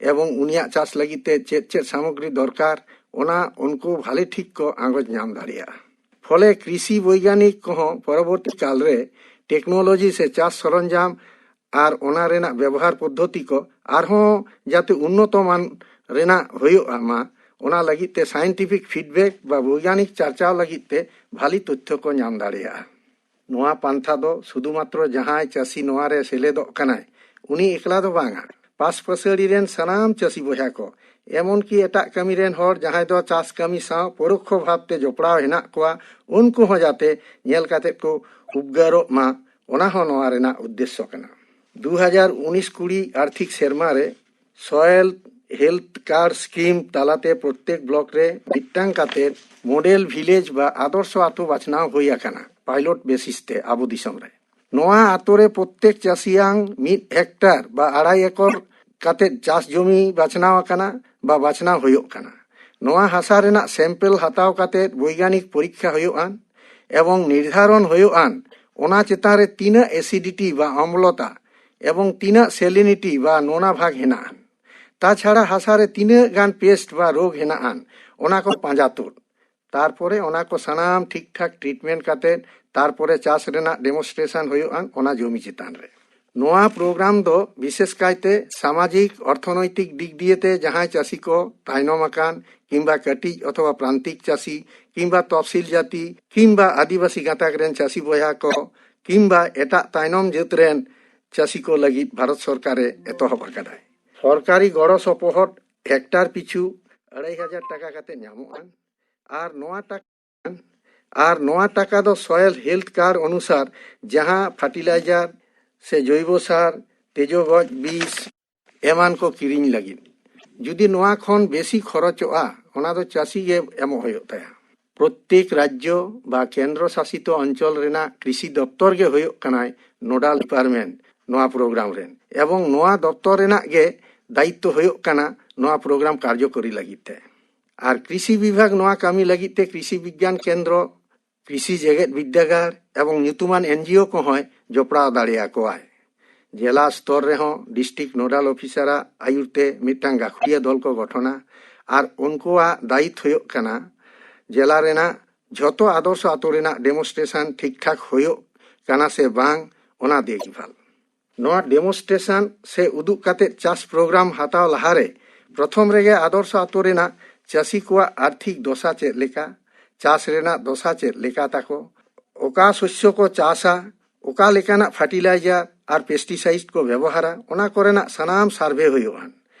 ᱮᱵᱚᱝ ᱩᱱᱤᱭᱟᱜ ᱪᱟᱥ ᱞᱟᱹᱜᱤᱫ ᱛᱮ ᱪᱮᱫ ᱪᱮᱫ ᱥᱟᱢᱚᱜᱨᱤ ᱫᱚᱨᱠᱟᱨ, ᱚᱱᱟ ᱩᱱᱠᱩ ᱵᱷᱟᱞᱮ ᱴᱷᱤᱠ ᱠᱚ ᱟᱸᱜᱚᱪ ᱧᱟᱢ ᱫᱟᱲᱮᱭᱟᱜᱼᱟ᱾ ᱯᱷᱚᱞᱮ ᱠᱨᱤᱥᱤ ᱵᱳᱭᱜᱟᱱᱤᱠ ᱠᱚᱦᱚᱸ ᱯᱚᱨᱚᱵᱚᱨᱛᱤ ᱠᱟᱞ ᱨᱮ ᱴᱮᱠᱱᱳᱞᱚᱡᱤ ᱥᱮ ᱪᱟᱥ ᱥᱚᱨᱚᱧᱡᱟᱢ ᱟᱨ ᱚᱱᱟ ᱨᱮᱱᱟᱜ ᱵᱮᱵᱚᱦᱟᱨ ᱯᱚᱫᱽᱫᱷᱚᱛᱤ ᱠᱚ ᱟᱨᱦᱚᱸ ᱡᱟᱛᱮ ᱩᱱᱱᱚᱛᱚ ᱢᱟᱱ ᱨᱮᱱᱟᱜ ᱦᱩᱭᱩᱜᱼᱟ ᱢᱟ, ᱚᱱᱟ ᱞᱟᱹᱜᱤᱫ ᱛᱮ ᱥᱟᱭᱮᱱᱴᱤᱯᱷᱤᱠ ᱯᱷᱤᱰᱵᱮᱠ ᱵᱟ ᱵᱳᱭᱜᱟᱱᱤᱠ ᱪᱟᱨᱪᱟᱣ ᱞᱟᱹᱜᱤᱫ ᱛᱮ ᱵᱷᱟᱞᱤ ᱛᱚᱛᱛᱷᱚ ᱠᱚ ᱧᱟᱢ ᱫᱟᱲᱮᱭᱟᱜᱼᱟ᱾ ᱱᱚᱣᱟ ᱯᱟᱱᱛᱷᱟ ᱫᱚ ᱥᱩᱫᱷᱩ ᱢᱟᱛᱨᱚ ᱡᱟᱦᱟᱸᱭ ᱪᱟᱹᱥᱤ ᱱᱚᱣᱟ ᱨᱮ ᱥᱮᱞᱮᱫᱚᱜ ᱠᱟᱱᱟᱭ, ᱩᱱᱤ ᱮᱠᱞᱟ ᱫᱚ ᱵᱟᱝᱟ᱾ ᱯᱟᱥ ᱯᱟᱹᱥᱟᱹᱲᱤ ᱨᱮᱱ ᱥᱟᱱᱟᱢ ᱪᱟᱹᱥᱤ ᱵᱚᱭᱦᱟ ᱠᱚ, ᱮᱢᱚᱱ ᱠᱤ ᱮᱴᱟᱜ ᱠᱟᱹᱢᱤ ᱨᱮᱱ ᱦᱚᱲ ᱡᱟᱦᱟᱸᱭ ᱫᱚ ᱪᱟᱥ ᱠᱟᱹᱢᱤ ᱥᱟᱶ ᱯᱚᱨᱚᱠᱠᱷᱚ ᱵᱷᱟᱵᱽ ᱛᱮ ᱡᱚᱯᱲᱟᱣ ᱦᱮᱱᱟᱜ ᱠᱚᱣᱟ, ᱩᱱᱠᱩ ᱦᱚᱸ ᱡᱟᱛᱮ ᱧᱮᱞ ᱠᱟᱛᱮ ᱠᱚ ᱩᱯᱜᱟᱹᱨᱚᱜ ᱢᱟ, ᱚᱱᱟ ᱦᱚᱸ ᱱᱚᱣᱟ ᱨᱮᱱᱟᱜ ᱩᱫᱽᱫᱮᱥᱥᱚ ᱠᱟᱱᱟ᱾ ᱫᱩ ᱦᱟᱡᱟᱨ ᱩᱱᱤᱥ ᱠᱩᱲᱤ ᱟᱨᱛᱷᱤᱠ ᱥᱮᱨᱢᱟ ᱨᱮ ᱥᱚᱭᱮᱞ ᱦᱮᱞᱛᱷ ᱠᱟᱨᱰ ᱥᱠᱤᱢ ᱛᱟᱞᱟᱛᱮ ᱯᱨᱚᱛᱮᱠ ᱵᱞᱚᱠ ᱨᱮ ᱢᱤᱫᱴᱟᱝ ᱠᱟᱛᱮ ᱢᱚᱰᱮᱞ ᱵᱷᱤᱞᱮᱡᱽ ᱵᱟ ᱟᱫᱚᱨᱥᱚ ᱟᱛᱳ ᱵᱟᱪᱷᱱᱟᱣ ᱦᱩᱭ ᱟᱠᱟᱱᱟ ᱯᱟᱭᱞᱚᱴ ᱵᱮᱥᱤᱥ ᱛᱮ ᱟᱵᱚ ᱫᱤᱥᱚᱢ ᱨᱮ᱾ ᱱᱚᱣᱟ ᱟᱛᱳ ᱨᱮ ᱯᱨᱚᱛᱮᱠ ᱪᱟᱹᱥᱤᱭᱟᱝ ᱢᱤᱫ ᱦᱮᱠᱴᱟᱨ ᱵᱟ ᱟᱲᱟᱭ ᱮᱠᱚᱨ ᱠᱟᱛᱮ ᱪᱟᱥ ᱡᱚᱢᱤ ᱵᱟᱪᱷᱱᱟᱣ ᱟᱠᱟᱱᱟ ᱵᱟ ᱵᱟᱪᱷᱱᱟᱣ ᱦᱩᱭᱩᱜ ᱠᱟᱱᱟ᱾ ᱱᱚᱣᱟ ᱦᱟᱥᱟ ᱨᱮᱱᱟᱜ ᱥᱮᱢᱯᱮᱞ ᱦᱟᱛᱟᱣ ᱠᱟᱛᱮ ᱵᱳᱭᱜᱟᱱᱤᱠ ᱯᱚᱨᱤᱠᱠᱷᱟ ᱦᱩᱭᱩᱜᱼᱟ ᱮᱵᱚᱝ ᱱᱤᱨᱫᱷᱟᱨᱚᱱ ᱦᱩᱭᱩᱜᱼᱟ ᱚᱱᱟ ᱪᱮᱛᱟᱱ ᱨᱮ ᱛᱤᱱᱟᱹᱜ ᱮᱥᱤᱰᱤᱴᱤ ᱵᱟ ᱚᱢᱞᱚᱛᱟ ᱮᱵᱚᱝ ᱛᱤᱱᱟᱹᱜ ᱥᱮᱞᱤᱱᱤᱴᱤ ᱵᱟ ᱱᱚᱱᱟ ᱵᱷᱟᱜᱽ ᱦᱮᱱᱟᱜᱼᱟ᱾ ᱛᱟᱪᱷᱟᱲᱟ ᱦᱟᱥᱟ ᱨᱮ ᱛᱤᱱᱟᱹᱜ ᱜᱟᱱ ᱯᱮᱥᱴ ᱵᱟ ᱨᱳᱜᱽ ᱦᱮᱱᱟᱜᱼᱟ ᱚᱱᱟ ᱠᱚ ᱯᱟᱸᱡᱟ ᱛᱩᱫ᱾ ᱛᱟᱨᱯᱚᱨᱮ ᱚᱱᱟ ᱠᱚ ᱥᱟᱱᱟᱢ ᱴᱷᱤᱠ ᱴᱷᱟᱠ ᱴᱨᱤᱴᱢᱮᱱᱴ ᱠᱟᱛᱮ ᱛᱟᱨᱯᱚᱨᱮ ᱪᱟᱥ ᱨᱮᱱᱟᱜ ᱰᱮᱢᱚᱱᱥᱴᱨᱮᱥᱚᱱ ᱦᱩᱭᱩᱜᱼᱟ ᱚᱱᱟ ᱡᱚᱢᱤ ᱪᱮᱛᱟᱱ ᱨᱮ᱾ ᱱᱚᱣᱟ ᱯᱨᱳᱜᱨᱟᱢ ᱫᱚ ᱵᱤᱥᱮᱥ ᱠᱟᱭᱛᱮ ᱥᱟᱢᱟᱡᱤᱠ ᱚᱨᱛᱷᱚᱱᱳᱭᱛᱤᱠ ᱫᱤᱠ ᱫᱤᱭᱮ ᱛᱮ ᱡᱟᱦᱟᱸᱭ ᱪᱟᱹᱥᱤ ᱠᱚ ᱛᱟᱭᱱᱚᱢ ᱟᱠᱟᱱ ᱠᱤᱝᱵᱟ ᱠᱟᱹᱴᱤᱡ ᱚᱛᱷᱚᱵᱟ ᱯᱨᱟᱱᱛᱤᱠ ᱪᱟᱹᱥᱤ ᱠᱤᱝᱵᱟ ᱛᱚᱯᱥᱤᱞ ᱡᱟᱹᱛᱤ ᱠᱤᱝᱵᱟ ᱟᱹᱫᱤᱵᱟᱹᱥᱤ ᱜᱟᱛᱟᱠ ᱨᱮᱱ ᱪᱟᱹᱥᱤ ᱵᱚᱭᱦᱟ ᱠᱚ ᱠᱤᱝᱵᱟ ᱮᱴᱟᱜ ᱛᱟᱭᱱᱚᱢ ᱡᱟᱹᱛ ᱨᱮᱱ ᱪᱟᱹᱥᱤ ᱠᱚ ᱞᱟᱹᱜᱤᱫ ᱵᱷᱟᱨᱚᱛ ᱥᱚᱨᱠᱟᱨᱮ ᱮᱛᱚᱦᱚᱵ ᱟᱠᱟᱫᱟᱭ᱾ ᱥᱚᱨᱠᱟᱨᱤ ᱜᱚᱲᱚ ᱥᱚᱯᱚᱦᱚᱫ ᱦᱮᱠᱴᱟᱨ ᱯᱤᱪᱷᱩ ᱟᱲᱟᱭ ᱦᱟᱡᱟᱨ ᱴᱟᱠᱟ ᱠᱟᱛᱮ ᱧᱟᱢᱚᱜᱼᱟ᱾ ᱟᱨ ᱱᱚᱣᱟ ᱴᱟᱠᱟ ᱟᱨ ᱱᱚᱣᱟ ᱴᱟᱠᱟ ᱫᱚ ᱥᱚᱭᱮᱞ ᱦᱮᱞᱛᱷ ᱠᱟᱨᱰ ᱚᱱᱩᱥᱟᱨ ᱡᱟᱦᱟᱸ ᱯᱷᱟᱨᱴᱤᱞᱟᱭᱡᱟᱨ ᱥᱮ ᱡᱚᱭᱵᱚ ᱥᱟᱨ, ᱛᱮᱡᱚ ᱜᱚᱡ ᱵᱤᱥ ᱮᱢᱟᱱ ᱠᱚ ᱠᱤᱨᱤᱧ ᱞᱟᱹᱜᱤᱫ᱾ ᱡᱩᱫᱤ ᱱᱚᱣᱟ ᱠᱷᱚᱱ ᱵᱮᱥᱤ ᱠᱷᱚᱨᱚᱪᱚᱜᱼᱟ ᱚᱱᱟ ᱫᱚ ᱪᱟᱹᱥᱤ ᱜᱮ ᱮᱢᱚᱜ ᱦᱩᱭᱩᱜ ᱛᱟᱭᱟ᱾ ᱯᱨᱚᱛᱮᱠ ᱨᱟᱡᱽᱡᱚ ᱵᱟ ᱠᱮᱱᱫᱨᱚ ᱥᱟᱥᱤᱛᱚ ᱚᱧᱪᱚᱞ ᱨᱮᱱᱟᱜ ᱠᱨᱤᱥᱤ ᱫᱚᱯᱛᱚᱨ ᱜᱮ ᱦᱩᱭᱩᱜ ᱠᱟᱱᱟᱭ ᱱᱳᱰᱟᱞ ᱰᱤᱯᱟᱨᱴᱢᱮᱱᱴ ᱱᱚᱣᱟ ᱯᱨᱳᱜᱨᱟᱢ ᱨᱮᱱ ᱮᱵᱚᱝ ᱱᱚᱣᱟ ᱫᱚᱯᱛᱚᱨ ᱨᱮᱱᱟᱜ ᱜᱮ ᱫᱟᱭᱤᱛᱛᱚ ᱦᱩᱭᱩᱜ ᱠᱟᱱᱟ ᱱᱚᱣᱟ ᱯᱨᱳᱜᱨᱟᱢ ᱠᱟᱨᱡᱚᱠᱚᱨᱤ ᱞᱟᱹᱜᱤᱫ ᱛᱮ᱾ ᱟᱨ ᱠᱨᱤᱥᱤ ᱵᱤᱵᱷᱟᱜᱽ ᱱᱚᱣᱟ ᱠᱟᱹᱢᱤ ᱞᱟᱹᱜᱤᱫ ᱛᱮ ᱠᱨᱤᱥᱤ ᱵᱤᱜᱽᱜᱟᱱ ᱠᱮᱱᱫᱨᱚ, ᱠᱨᱤᱥᱤ ᱡᱮᱜᱮᱛ ᱵᱤᱨᱫᱟᱹᱜᱟᱲ ᱮᱵᱚᱝ ᱧᱩᱛᱩᱢᱟᱱ ᱮᱱᱡᱤᱳ ᱠᱚᱦᱚᱸᱭ ᱡᱚᱯᱲᱟᱣ ᱫᱟᱲᱮᱭᱟᱠᱚᱣᱟᱭ᱾ ᱡᱮᱞᱟ ᱥᱛᱚᱨ ᱨᱮᱦᱚᱸ ᱰᱤᱥᱴᱨᱤᱠᱴ ᱱᱳᱰᱟᱞ ᱚᱯᱷᱤᱥᱟᱨᱟᱜ ᱟᱭᱩᱨ ᱛᱮ ᱢᱤᱫᱴᱟᱝ ᱜᱟᱹᱠᱷᱩᱲᱤᱭᱟᱹ ᱫᱚᱞ ᱠᱚ ᱜᱚᱴᱷᱚᱱᱟ ᱟᱨ ᱩᱱᱠᱩᱣᱟᱜ ᱫᱟᱭᱤᱛ ᱦᱩᱭᱩᱜ ᱠᱟᱱᱟ ᱡᱮᱞᱟ ᱨᱮᱱᱟᱜ ᱡᱷᱚᱛᱚ ᱟᱫᱚᱨᱥᱚ ᱟᱛᱳ ᱨᱮᱱᱟᱜ ᱰᱮᱢᱚᱱᱥᱴᱨᱮᱥᱚᱱ ᱴᱷᱤᱠ ᱴᱷᱟᱠ ᱦᱩᱭᱩᱜ ᱠᱟᱱᱟ ᱥᱮ ᱵᱟᱝ ᱚᱱᱟ ᱫᱮᱠᱷᱵᱷᱟᱞ᱾ ᱱᱚᱣᱟ ᱰᱮᱢᱚᱱᱥᱴᱨᱮᱥᱚᱱ ᱥᱮ ᱩᱫᱩᱜ ᱠᱟᱛᱮ ᱪᱟᱥ ᱯᱨᱳᱜᱨᱟᱢ ᱦᱟᱛᱟᱣ ᱞᱟᱦᱟᱨᱮ ᱯᱨᱚᱛᱷᱚᱢ ᱨᱮᱜᱮ ᱟᱫᱚᱨᱥᱚ ᱟᱛᱳ ᱨᱮᱱᱟᱜ ᱪᱟᱹᱥᱤ ᱠᱚᱣᱟᱜ ᱟᱨᱛᱷᱤᱠ ᱫᱚᱥᱟ ᱪᱮᱫ ᱞᱮᱠᱟ, ᱪᱟᱥ ᱨᱮᱱᱟᱜ ᱫᱚᱥᱟ ᱪᱮᱫ ᱞᱮᱠᱟ ᱛᱟᱠᱚ, ᱚᱠᱟ ᱥᱚᱥᱭᱚ ᱠᱚ ᱪᱟᱥᱟ, ᱚᱠᱟ ᱞᱮᱠᱟᱱᱟᱜ ᱯᱷᱟᱨᱴᱤᱞᱟᱭᱡᱟᱨ ᱟᱨ ᱯᱮᱥᱴᱤᱥᱟᱭᱤᱰ ᱠᱚ ᱵᱮᱵᱚᱦᱟᱨᱟ, ᱚᱱᱟ ᱠᱚᱨᱮᱱᱟᱜ ᱥᱟᱱᱟᱢ ᱥᱟᱨᱵᱷᱮ ᱦᱩᱭᱩᱜᱼᱟ᱾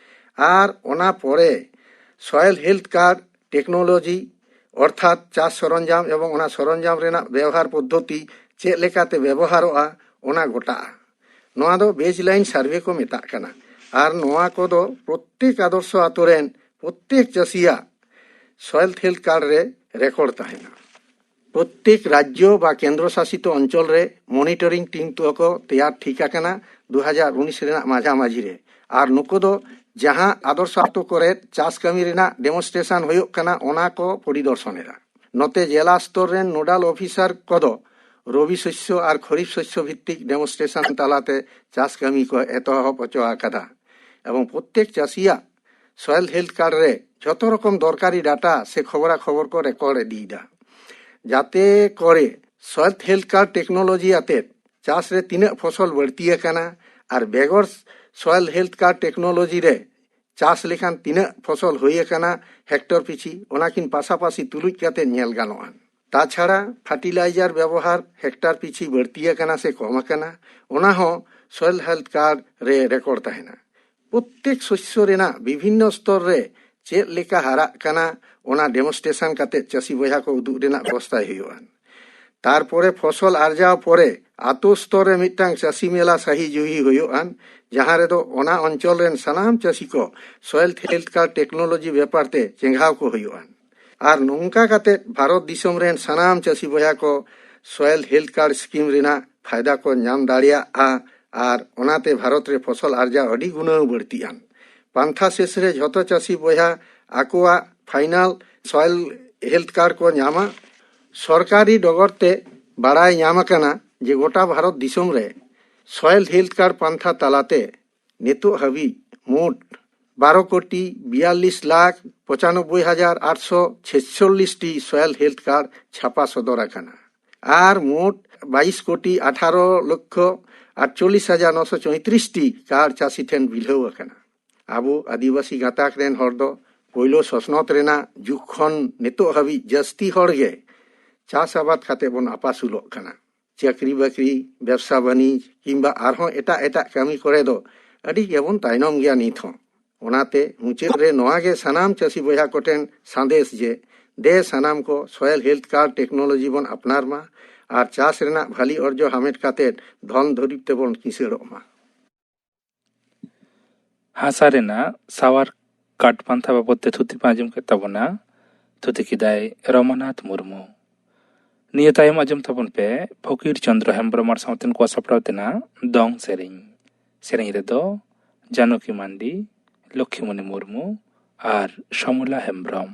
ᱟᱨ ᱚᱱᱟ ᱯᱚᱨᱮ ᱥᱚᱭᱮᱞ ᱦᱮᱞᱛᱷ ᱠᱟᱨᱰ ᱴᱮᱠᱱᱳᱞᱚᱡᱤ ᱚᱨᱛᱷᱟᱛ ᱪᱟᱥ ᱥᱚᱨᱚᱧᱡᱟᱢ ᱮᱵᱚᱝ ᱚᱱᱟ ᱥᱚᱨᱚᱧᱡᱟᱢ ᱨᱮᱱᱟᱜ ᱵᱮᱣᱦᱟᱨ ᱯᱚᱫᱽᱫᱷᱚᱛᱤ ᱪᱮᱫ ᱞᱮᱠᱟᱛᱮ ᱵᱮᱵᱚᱦᱟᱨᱚᱜᱼᱟ ᱚᱱᱟ ᱜᱚᱴᱟᱜᱼᱟ᱾ ᱱᱚᱣᱟ ᱫᱚ ᱵᱮᱡᱽ ᱞᱟᱭᱤᱱ ᱥᱟᱨᱵᱷᱮ ᱠᱚ ᱢᱮᱛᱟᱜ ᱠᱟᱱᱟ᱾ ᱟᱨ ᱱᱚᱣᱟ ᱠᱚᱫᱚ ᱯᱨᱚᱛᱛᱮᱠ ᱟᱫᱚᱨᱥᱚ ᱟᱛᱳ ᱨᱮᱱ ᱯᱨᱚᱛᱛᱮᱠ ᱪᱟᱹᱥᱤᱭᱟᱜ ᱥᱚᱭᱮᱞ ᱦᱮᱞᱛᱷ ᱠᱟᱨᱰ ᱨᱮ ᱨᱮᱠᱚᱨᱰ ᱛᱟᱦᱮᱱᱟ᱾ ᱯᱨᱚᱛᱛᱮᱠ ᱨᱟᱡᱽᱡᱚ ᱵᱟ ᱠᱮᱱᱫᱨᱚ ᱥᱟᱥᱤᱛ ᱚᱧᱪᱚᱞ ᱨᱮ ᱢᱚᱱᱤᱴᱚᱨᱤᱝ ᱴᱤᱢ ᱠᱚ ᱛᱮᱭᱟᱨ ᱴᱷᱤᱠ ᱟᱠᱟᱱᱟ ᱫᱩ ᱦᱟᱡᱟᱨ ᱩᱱᱤᱥ ᱨᱮᱱᱟᱜ ᱢᱟᱡᱷᱟᱢᱟᱡᱷᱤ ᱨᱮ᱾ ᱟᱨ ᱱᱩᱠᱩ ᱫᱚ ᱡᱟᱦᱟᱸ ᱟᱫᱚᱨᱥᱚ ᱟᱛᱳ ᱠᱚᱨᱮ ᱪᱟᱥ ᱠᱟᱹᱢᱤ ᱨᱮᱱᱟᱜ ᱰᱮᱢᱚᱱᱥᱴᱨᱮᱥᱚᱱ ᱦᱩᱭᱩᱜ ᱠᱟᱱᱟ, ᱚᱱᱟ ᱠᱚ ᱯᱚᱨᱤᱫᱚᱨᱥᱚᱱ ᱮᱫᱟ᱾ ᱱᱚᱛᱮ ᱡᱮᱞᱟ ᱥᱛᱚᱨ ᱨᱮᱱ ᱱᱳᱰᱟᱞ ᱚᱯᱷᱤᱥᱟᱨ ᱠᱚᱫᱚ ᱨᱚᱵᱤ ᱥᱚᱥᱭᱚ ᱟᱨ ᱠᱷᱚᱨᱤᱯ ᱥᱚᱥᱭᱚ ᱵᱷᱤᱛᱛᱤᱠ ᱰᱮᱢᱚᱱᱥᱴᱨᱮᱥᱚᱱ ᱛᱟᱞᱟᱛᱮ ᱪᱟᱥ ᱠᱟᱹᱢᱤ ᱠᱚ ᱮᱛᱚᱦᱚᱵ ᱦᱚᱪᱚ ᱟᱠᱟᱫᱟ᱾ ᱮᱵᱚᱝ ᱯᱨᱚᱛᱛᱮᱠ ᱪᱟᱹᱥᱤᱭᱟᱜ ᱥᱚᱭᱮᱞ ᱦᱮᱞᱛᱷ ᱠᱟᱨᱰ ᱨᱮ ᱡᱷᱚᱛᱚ ᱨᱚᱠᱚᱢ ᱫᱚᱨᱠᱟᱨᱤ ᱰᱟᱴᱟ ᱥᱮ ᱠᱷᱚᱵᱚᱨᱟ ᱠᱷᱚᱵᱚᱨ ᱠᱚ ᱨᱮᱠᱚᱨᱰ ᱤᱫᱤᱭᱮᱫᱟ, ᱡᱟᱛᱮ ᱠᱚᱨᱮ ᱥᱚᱭᱮᱞ ᱦᱮᱞᱛᱷ ᱠᱟᱨᱰ ᱴᱮᱠᱱᱳᱞᱚᱡᱤ ᱟᱛᱮᱫ ᱪᱟᱥ ᱨᱮ ᱛᱤᱱᱟᱹᱜ ᱯᱷᱚᱥᱚᱞ ᱵᱟᱹᱲᱛᱤ ᱟᱠᱟᱱᱟ ᱟᱨ ᱵᱮᱜᱚᱨ ᱥᱚᱭᱮᱞ ᱦᱮᱞᱛᱷ ᱠᱟᱨᱰ ᱴᱮᱠᱱᱳᱞᱚᱡᱤ ᱨᱮ ᱪᱟᱥ ᱞᱮᱠᱷᱟᱱ ᱛᱤᱱᱟᱹᱜ ᱯᱷᱚᱥᱚᱞ ᱦᱩᱭ ᱟᱠᱟᱱᱟ ᱦᱮᱠᱴᱚᱨ ᱯᱤᱪᱷᱤ, ᱚᱱᱟ ᱠᱤᱱ ᱯᱟᱥᱟᱯᱟᱥᱤ ᱛᱩᱞᱩᱡ ᱠᱟᱛᱮ ᱧᱮᱞ ᱜᱟᱱᱚᱜᱼᱟ᱾ ᱛᱟᱪᱷᱟᱲᱟ ᱯᱷᱟᱨᱴᱤᱞᱟᱭᱡᱟᱨ ᱵᱮᱵᱚᱦᱟᱨ ᱦᱮᱠᱴᱟᱨ ᱯᱤᱪᱷᱤ ᱵᱟᱹᱲᱛᱤ ᱟᱠᱟᱱᱟ ᱥᱮ ᱠᱚᱢ ᱟᱠᱟᱱᱟ, ᱚᱱᱟ ᱦᱚᱸ ᱥᱚᱭᱮᱞ ᱦᱮᱞᱛᱷ ᱠᱟᱨᱰ ᱨᱮ ᱨᱮᱠᱚᱨᱰ ᱛᱟᱦᱮᱱᱟ᱾ ᱯᱨᱚᱛᱛᱮᱠ ᱥᱚᱥᱭᱚ ᱨᱮᱱᱟᱜ ᱵᱤᱵᱷᱤᱱᱱᱚ ᱥᱛᱚᱨ ᱨᱮ ᱪᱮᱫ ᱞᱮᱠᱟ ᱦᱟᱨᱟᱜ ᱠᱟᱱᱟ, ᱚᱱᱟ ᱰᱮᱢᱚᱱᱥᱴᱨᱮᱥᱚᱱ ᱠᱟᱛᱮ ᱪᱟᱹᱥᱤ ᱵᱚᱭᱦᱟ ᱠᱚ ᱩᱫᱩᱜ ᱨᱮᱱᱟᱜ ᱵᱮᱵᱚᱥᱛᱷᱟᱭ ᱦᱩᱭᱩᱜᱼᱟ᱾ ᱛᱟᱨᱯᱚᱨᱮ ᱯᱷᱚᱥᱚᱞ ᱟᱨᱡᱟᱣ ᱯᱚᱨᱮ ᱟᱛᱳ ᱥᱛᱚᱨ ᱨᱮ ᱢᱤᱫᱴᱟᱝ ᱪᱟᱹᱥᱤ ᱢᱮᱞᱟ ᱥᱟᱹᱦᱤ ᱡᱩᱦᱤ ᱦᱩᱭᱩᱜᱼᱟ, ᱡᱟᱦᱟᱸ ᱨᱮᱫᱚ ᱚᱱᱟ ᱚᱧᱪᱚᱞ ᱨᱮᱱ ᱥᱟᱱᱟᱢ ᱪᱟᱹᱥᱤ ᱠᱚ ᱥᱚᱭᱮᱞ ᱦᱮᱞᱛᱷ ᱠᱟᱨᱰ ᱴᱮᱠᱱᱳᱞᱚᱡᱤ ᱵᱮᱯᱟᱨ ᱛᱮ ᱪᱮᱸᱜᱷᱟᱣ ᱠᱚ ᱦᱩᱭᱩᱜᱼᱟ᱾ ᱟᱨ ᱱᱚᱝᱠᱟ ᱠᱟᱛᱮ ᱵᱷᱟᱨᱚᱛ ᱫᱤᱥᱚᱢ ᱨᱮᱱ ᱥᱟᱱᱟᱢ ᱪᱟᱹᱥᱤ ᱵᱚᱭᱦᱟ ᱠᱚ ᱥᱚᱭᱮᱞ ᱦᱮᱞᱛᱷ ᱠᱟᱨᱰ ᱥᱠᱤᱢ ᱨᱮᱱᱟᱜ ᱯᱷᱟᱭᱫᱟ ᱠᱚ ᱧᱟᱢ ᱫᱟᱲᱮᱭᱟᱜᱼᱟ᱾ ᱟᱨ ᱚᱱᱟᱛᱮ ᱵᱷᱟᱨᱚᱛ ᱨᱮ ᱯᱷᱚᱥᱚᱞ ᱟᱨᱡᱟᱣ ᱟᱹᱰᱤ ᱜᱩᱱᱟᱹᱣ ᱵᱟᱹᱲᱛᱤᱜᱼᱟ᱾ ᱯᱟᱱᱛᱷᱟ ᱥᱮᱥ ᱨᱮ ᱡᱷᱚᱛᱚ ᱪᱟᱹᱥᱤ ᱵᱚᱭᱦᱟ ᱟᱠᱚᱣᱟᱜ ᱯᱷᱟᱭᱱᱟᱞ ᱥᱚᱭᱮᱞ ᱦᱮᱞᱛᱷ ᱠᱟᱨᱰ ᱠᱚ ᱧᱟᱢᱟ᱾ ᱥᱚᱨᱠᱟᱨᱤ ᱰᱚᱜᱚᱨ ᱛᱮ ᱵᱟᱲᱟᱭ ᱧᱟᱢ ᱟᱠᱟᱱᱟ ᱡᱮ ᱜᱚᱴᱟ ᱵᱷᱟᱨᱚᱛ ᱫᱤᱥᱚᱢ ᱨᱮ ᱥᱚᱭᱮᱞ ᱦᱮᱞᱛᱷ ᱠᱟᱨᱰ ᱯᱟᱱᱛᱷᱟ ᱛᱟᱞᱟᱛᱮ ᱱᱤᱛᱚᱜ ᱦᱟᱹᱵᱤᱡ ᱢᱳᱴ ᱵᱟᱨᱚ ᱠᱳᱴᱤ ᱵᱤᱭᱟᱞᱞᱤᱥ ᱞᱟᱠᱷ ᱯᱚᱸᱪᱟᱱᱚᱵᱵᱳᱭ ᱦᱟᱡᱟᱨ ᱟᱴᱥᱚ ᱪᱷᱮᱪᱪᱚᱞᱞᱤᱥ ᱴᱤ ᱥᱚᱭᱮᱞ ᱦᱮᱞᱛᱷ ᱠᱟᱨᱰ ᱪᱷᱟᱯᱟ ᱥᱚᱫᱚᱨ ᱟᱠᱟᱱᱟ ᱟᱨ ᱢᱳᱴ ᱵᱟᱭᱤᱥ ᱠᱳᱴᱤ ᱟᱴᱷᱟᱨᱚ ᱞᱚᱠᱠᱷᱚ ᱟᱴᱪᱚᱞᱞᱤᱥ ᱦᱟᱡᱟᱨ ᱱᱚᱥᱚ ᱪᱚᱸᱭᱛᱨᱤᱥ ᱴᱤ ᱠᱟᱨᱰ ᱪᱟᱹᱥᱤ ᱴᱷᱮᱱ ᱵᱤᱞᱟᱹᱣ ᱟᱠᱟᱱᱟ᱾ ᱟᱵᱚ ᱟᱹᱫᱤᱵᱟᱹᱥᱤ ᱜᱟᱛᱟᱠ ᱨᱮᱱ ᱦᱚᱲ ᱫᱚ ᱯᱳᱭᱞᱳ ᱥᱚᱥᱱᱚᱛ ᱨᱮᱱᱟᱜ ᱡᱩᱜᱽ ᱠᱷᱚᱱ ᱱᱤᱛᱚᱜ ᱦᱟᱹᱵᱤᱡ ᱡᱟᱹᱥᱛᱤ ᱦᱚᱲ ᱜᱮ ᱪᱟᱥ ᱟᱵᱟᱫ ᱠᱟᱛᱮ ᱵᱚᱱ ᱟᱯᱟᱥᱩᱞᱚᱜ ᱠᱟᱱᱟ᱾ ᱪᱟᱹᱠᱨᱤ ᱵᱟᱹᱠᱨᱤ, ᱵᱮᱵᱽᱥᱟ ᱵᱟᱹᱱᱤᱡᱽ ᱠᱤᱝᱵᱟ ᱟᱨᱦᱚᱸ ᱮᱴᱟᱜ ᱮᱴᱟᱜ ᱠᱟᱹᱢᱤ ᱠᱚᱨᱮ ᱫᱚ ᱟᱹᱰᱤ ᱜᱮᱵᱚᱱ ᱛᱟᱭᱱᱚᱢ ᱜᱮᱭᱟ ᱱᱤᱛ ᱦᱚᱸ᱾ ᱚᱱᱟᱛᱮ ᱢᱩᱪᱟᱹᱫ ᱨᱮ ᱱᱚᱣᱟ ᱜᱮ ᱥᱟᱱᱟᱢ ᱪᱟᱹᱥᱤ ᱵᱚᱭᱦᱟ ᱠᱚᱴᱷᱮᱱ ᱥᱟᱸᱫᱮᱥ ᱡᱮ ᱫᱮ ᱥᱟᱱᱟᱢ ᱠᱚ ᱥᱚᱭᱮᱞ ᱦᱮᱞᱛᱷ ᱠᱟᱨᱰ ᱴᱮᱠᱱᱳᱞᱚᱡᱤ ᱵᱚᱱ ᱟᱯᱱᱟᱨ ᱢᱟ ᱟᱨ ᱪᱟᱥ ᱨᱮᱱᱟᱜ ᱵᱷᱟᱞᱤ ᱚᱨᱡᱚ ᱦᱟᱢᱮᱴ ᱠᱟᱛᱮ ᱫᱷᱚᱱ ᱫᱩᱨᱤᱵ ᱛᱮᱵᱚᱱ ᱠᱤᱥᱟᱹᱲᱚᱜ ᱢᱟ᱾ ᱦᱟᱥᱟ ᱨᱮᱱᱟᱜ ᱥᱟᱶᱟᱨ ᱠᱟᱴ ᱯᱟᱱᱛᱷᱟ ᱵᱟᱵᱚᱫ ᱛᱮ ᱛᱷᱩᱛᱤ ᱯᱮ ᱟᱸᱡᱚᱢ ᱠᱮᱫ ᱛᱟᱵᱚᱱᱟ᱾ ᱛᱷᱩᱛᱤ ᱠᱮᱫᱟᱭ ᱨᱚᱢᱟᱱᱟᱛᱷ ᱢᱩᱨᱢᱩ᱾ ᱱᱤᱭᱟᱹ ᱛᱟᱭᱚᱢ ᱟᱸᱡᱚᱢ ᱛᱟᱵᱚᱱ ᱯᱮ ᱯᱷᱚᱠᱤᱨ ᱪᱚᱸᱫᱽᱨᱚ ᱦᱮᱢᱵᱽᱨᱚᱢ ᱟᱨ ᱥᱟᱶᱛᱮᱱ ᱠᱚᱣᱟᱜ ᱥᱟᱯᱲᱟᱣ ᱛᱮᱱᱟᱜ ᱫᱚᱝ ᱥᱮᱨᱮᱧ᱾ ᱥᱮᱨᱮᱧ ᱨᱮᱫᱚ ᱡᱟᱱᱚᱠᱤ ᱢᱟᱱᱰᱤ, ᱞᱚᱠᱠᱷᱤᱢᱚᱱᱤ ᱢᱩᱨᱢᱩ ᱟᱨ ᱥᱚᱢᱚᱞᱟ ᱦᱮᱢᱵᱽᱨᱚᱢ᱾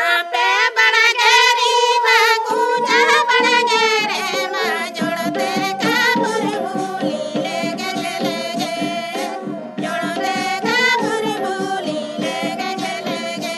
ᱟᱯᱮ ᱵᱟᱲᱜᱮ ᱨᱮᱢᱟ ᱠᱚᱪᱟ ᱵᱟᱲᱜᱮ ᱨᱮᱢᱟ ᱡᱚᱲᱛᱮ ᱠᱟᱵᱩᱨ ᱵᱩᱞᱤ ᱞᱮᱜᱮ ᱞᱮᱜᱮ, ᱡᱚᱲᱛᱮ ᱠᱟᱵᱩᱨ ᱵᱩᱞᱤ ᱞᱮᱜᱮ ᱞᱮᱜᱮ᱾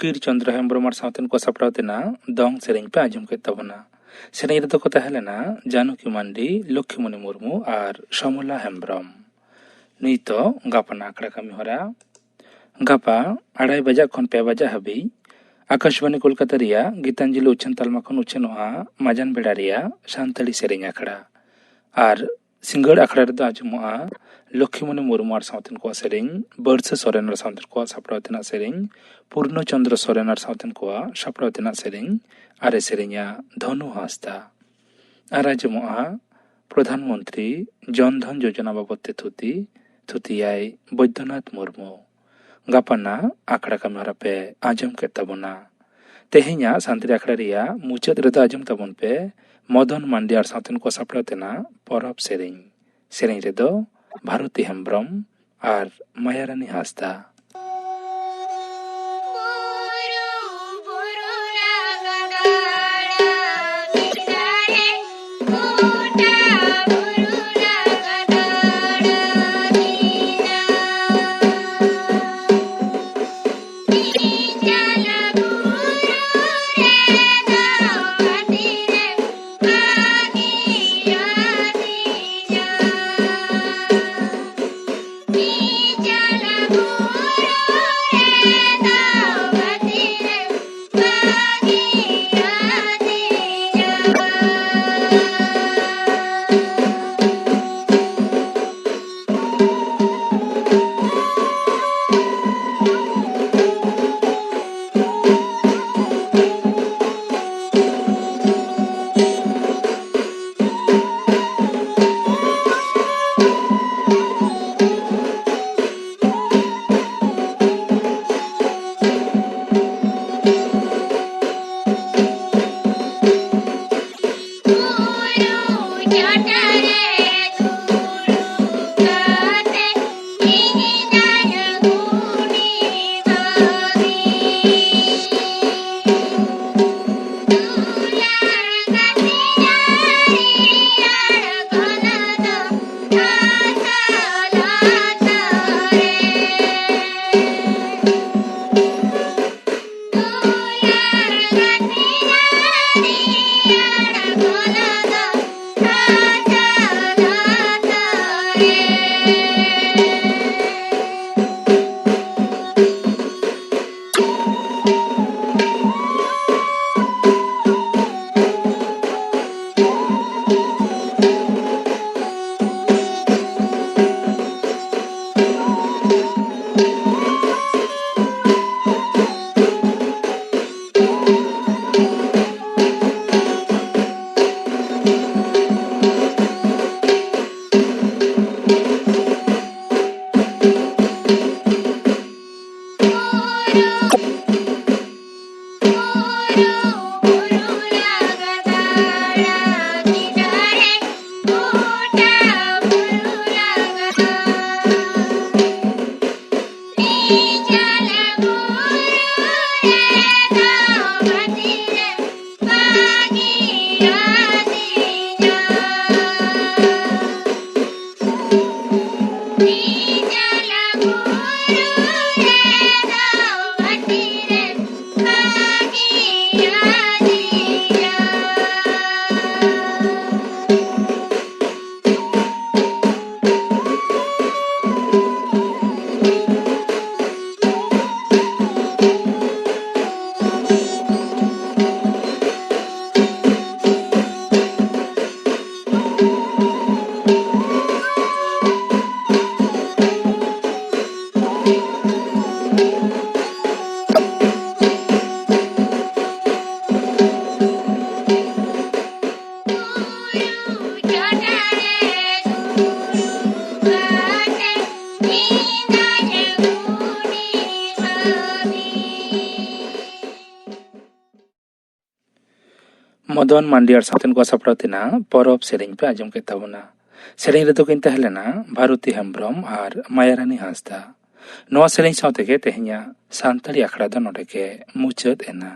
ᱯᱤᱨ ᱪᱚᱱᱫᱨᱚ ᱦᱮᱢᱵᱨᱚᱢ ᱟᱨ ᱥᱟᱶᱛᱮᱱ ᱠᱚ ᱥᱟᱯᱲᱟᱣ ᱛᱮᱱᱟᱜ ᱫᱚᱝ ᱥᱮᱨᱮᱧ ᱯᱮ ᱟᱸᱡᱚᱢ ᱠᱮᱫ ᱛᱟᱵᱚᱱᱟ᱾ ᱥᱮᱨᱮᱧ ᱨᱮᱫᱚ ᱠᱚ ᱛᱟᱦᱮᱸ ᱞᱮᱱᱟ ᱡᱟᱱᱩᱠᱤ ᱢᱟᱱᱰᱤ, ᱞᱚᱠᱠᱷᱤᱢᱚᱱᱤ ᱢᱩᱨᱢᱩ ᱟᱨ ᱥᱚᱢᱚᱞᱟ ᱦᱮᱢᱵᱨᱚᱢ᱾ ᱱᱤᱛᱚᱜ ᱜᱟᱯᱟᱱᱟᱜ ᱟᱠᱷᱲᱟ ᱠᱟᱹᱢᱤ ᱦᱚᱨᱟ᱾ ᱜᱟᱯᱟ ᱟᱲᱟᱭ ᱵᱟᱡᱟᱜ ᱠᱷᱚᱱ ᱯᱮ ᱵᱟᱡᱟᱜ ᱦᱟᱹᱵᱤᱡ ᱟᱠᱟᱥᱵᱟᱱᱤ ᱠᱳᱞᱠᱟᱛᱟ ᱨᱮᱭᱟᱜ ᱜᱤᱛᱟᱧᱡᱚᱞᱤ ᱩᱪᱷᱟᱹᱱ ᱛᱟᱞᱢᱟ ᱠᱷᱚᱱ ᱩᱪᱷᱟᱹᱱᱚᱜᱼᱟ ᱢᱟᱡᱟᱱ ᱵᱮᱲᱟ ᱨᱮᱭᱟᱜ ᱥᱟᱱᱛᱟᱲᱤ ᱥᱮᱨᱮᱧ ᱟᱠᱷᱲᱟ᱾ ᱟᱨ ᱥᱤᱸᱜᱟᱹᱲ ᱟᱠᱷᱲᱟ ᱨᱮᱫᱚ ᱟᱸᱡᱚᱢᱚᱜᱼᱟ ᱞᱚᱠᱠᱷᱤᱢᱚᱱᱤ ᱢᱩᱨᱢᱩ ᱟᱨ ᱥᱟᱶᱛᱮᱱ ᱠᱚᱣᱟᱜ ᱥᱮᱨᱮᱧ, ᱵᱟᱹᱲᱥᱟᱹ ᱥᱚᱨᱮᱱ ᱟᱨ ᱥᱟᱶᱛᱮᱱ ᱠᱚᱣᱟᱜ ᱥᱟᱯᱲᱟᱣ ᱛᱮᱱᱟᱜ ᱥᱮᱨᱮᱧ, ᱯᱩᱨᱱᱚ ᱪᱚᱱᱫᱨᱚ ᱥᱚᱨᱮᱱ ᱟᱨ ᱥᱟᱶᱛᱮᱱ ᱠᱚᱣᱟᱜ ᱥᱟᱯᱲᱟᱣ ᱛᱮᱱᱟᱜ ᱥᱮᱨᱮᱧ, ᱟᱨᱮ ᱥᱮᱨᱮᱧᱟ ᱫᱷᱚᱱᱩ ᱦᱟᱸᱥᱫᱟ᱾ ᱟᱨ ᱟᱸᱡᱚᱢᱚᱜᱼᱟ ᱯᱨᱚᱫᱷᱟᱱ ᱢᱚᱱᱛᱨᱤ ᱡᱚᱱ ᱫᱷᱚᱱ ᱡᱳᱡᱚᱱᱟ ᱵᱟᱵᱚᱫ ᱛᱮ ᱛᱷᱩᱛᱤ, ᱛᱷᱩᱛᱤᱭᱟᱭ ᱵᱳᱭᱫᱚᱱᱟᱛᱷ ᱢᱩᱨᱢᱩ᱾ ᱜᱟᱯᱟᱱᱟᱜ ᱟᱠᱷᱲᱟ ᱠᱟᱹᱢᱤ ᱦᱚᱨᱟ ᱯᱮ ᱟᱸᱡᱚᱢ ᱠᱮᱫ ᱛᱟᱵᱚᱱᱟ᱾ ᱛᱮᱦᱮᱧᱟᱜ ᱥᱟᱱᱛᱟᱲᱤ ᱟᱠᱷᱲᱟ ᱨᱮᱭᱟᱜ ᱢᱩᱪᱟᱹᱫ ᱨᱮᱫᱚ ᱟᱸᱡᱚᱢ ᱛᱟᱵᱚᱱ ᱯᱮ ᱢᱚᱫᱚᱱ ᱢᱟᱱᱰᱤ ᱟᱨ ᱥᱟᱶᱛᱮᱱ ᱠᱚ ᱥᱟᱯᱲᱟᱣ ᱛᱮᱱᱟᱜ ᱯᱚᱨᱚᱵᱽ ᱥᱮᱨᱮᱧ᱾ ᱥᱮᱨᱮᱧ ᱨᱮᱫᱚ ᱵᱷᱟᱨᱚᱛᱤ ᱦᱮᱢᱵᱨᱚᱢ ᱟᱨ ᱢᱟᱭᱟᱨᱟᱱᱤ ᱦᱟᱸᱥᱫᱟ᱾ ᱢᱚᱫᱚᱱ ᱢᱟᱱᱰᱤᱭᱟᱨ ᱥᱟᱶᱛᱮ ᱠᱚ ᱥᱟᱯᱲᱟᱣ ᱛᱮᱱᱟ ᱯᱚᱨᱚᱵᱽ ᱥᱮᱨᱮᱧ ᱯᱮ ᱟᱸᱡᱚᱢ ᱠᱮᱫ ᱛᱟᱵᱚᱱᱟ᱾ ᱥᱮᱨᱮᱧ ᱨᱮᱫᱚ ᱠᱤᱱ ᱛᱟᱦᱮᱸ ᱞᱮᱱᱟ ᱵᱷᱟᱨᱚᱛᱤ ᱦᱮᱢᱵᱽᱨᱚᱢ ᱟᱨ ᱢᱟᱭᱟᱨᱟᱱᱤ ᱦᱟᱸᱥᱫᱟ᱾ ᱱᱚᱣᱟ ᱥᱮᱨᱮᱧ ᱥᱟᱶ ᱛᱮᱜᱮ ᱛᱮᱦᱮᱧᱟᱜ ᱥᱟᱱᱛᱟᱲᱤ ᱟᱠᱷᱲᱟ ᱫᱚ ᱱᱚᱰᱮ ᱜᱮ ᱢᱩᱪᱟᱹᱫ ᱮᱱᱟ᱾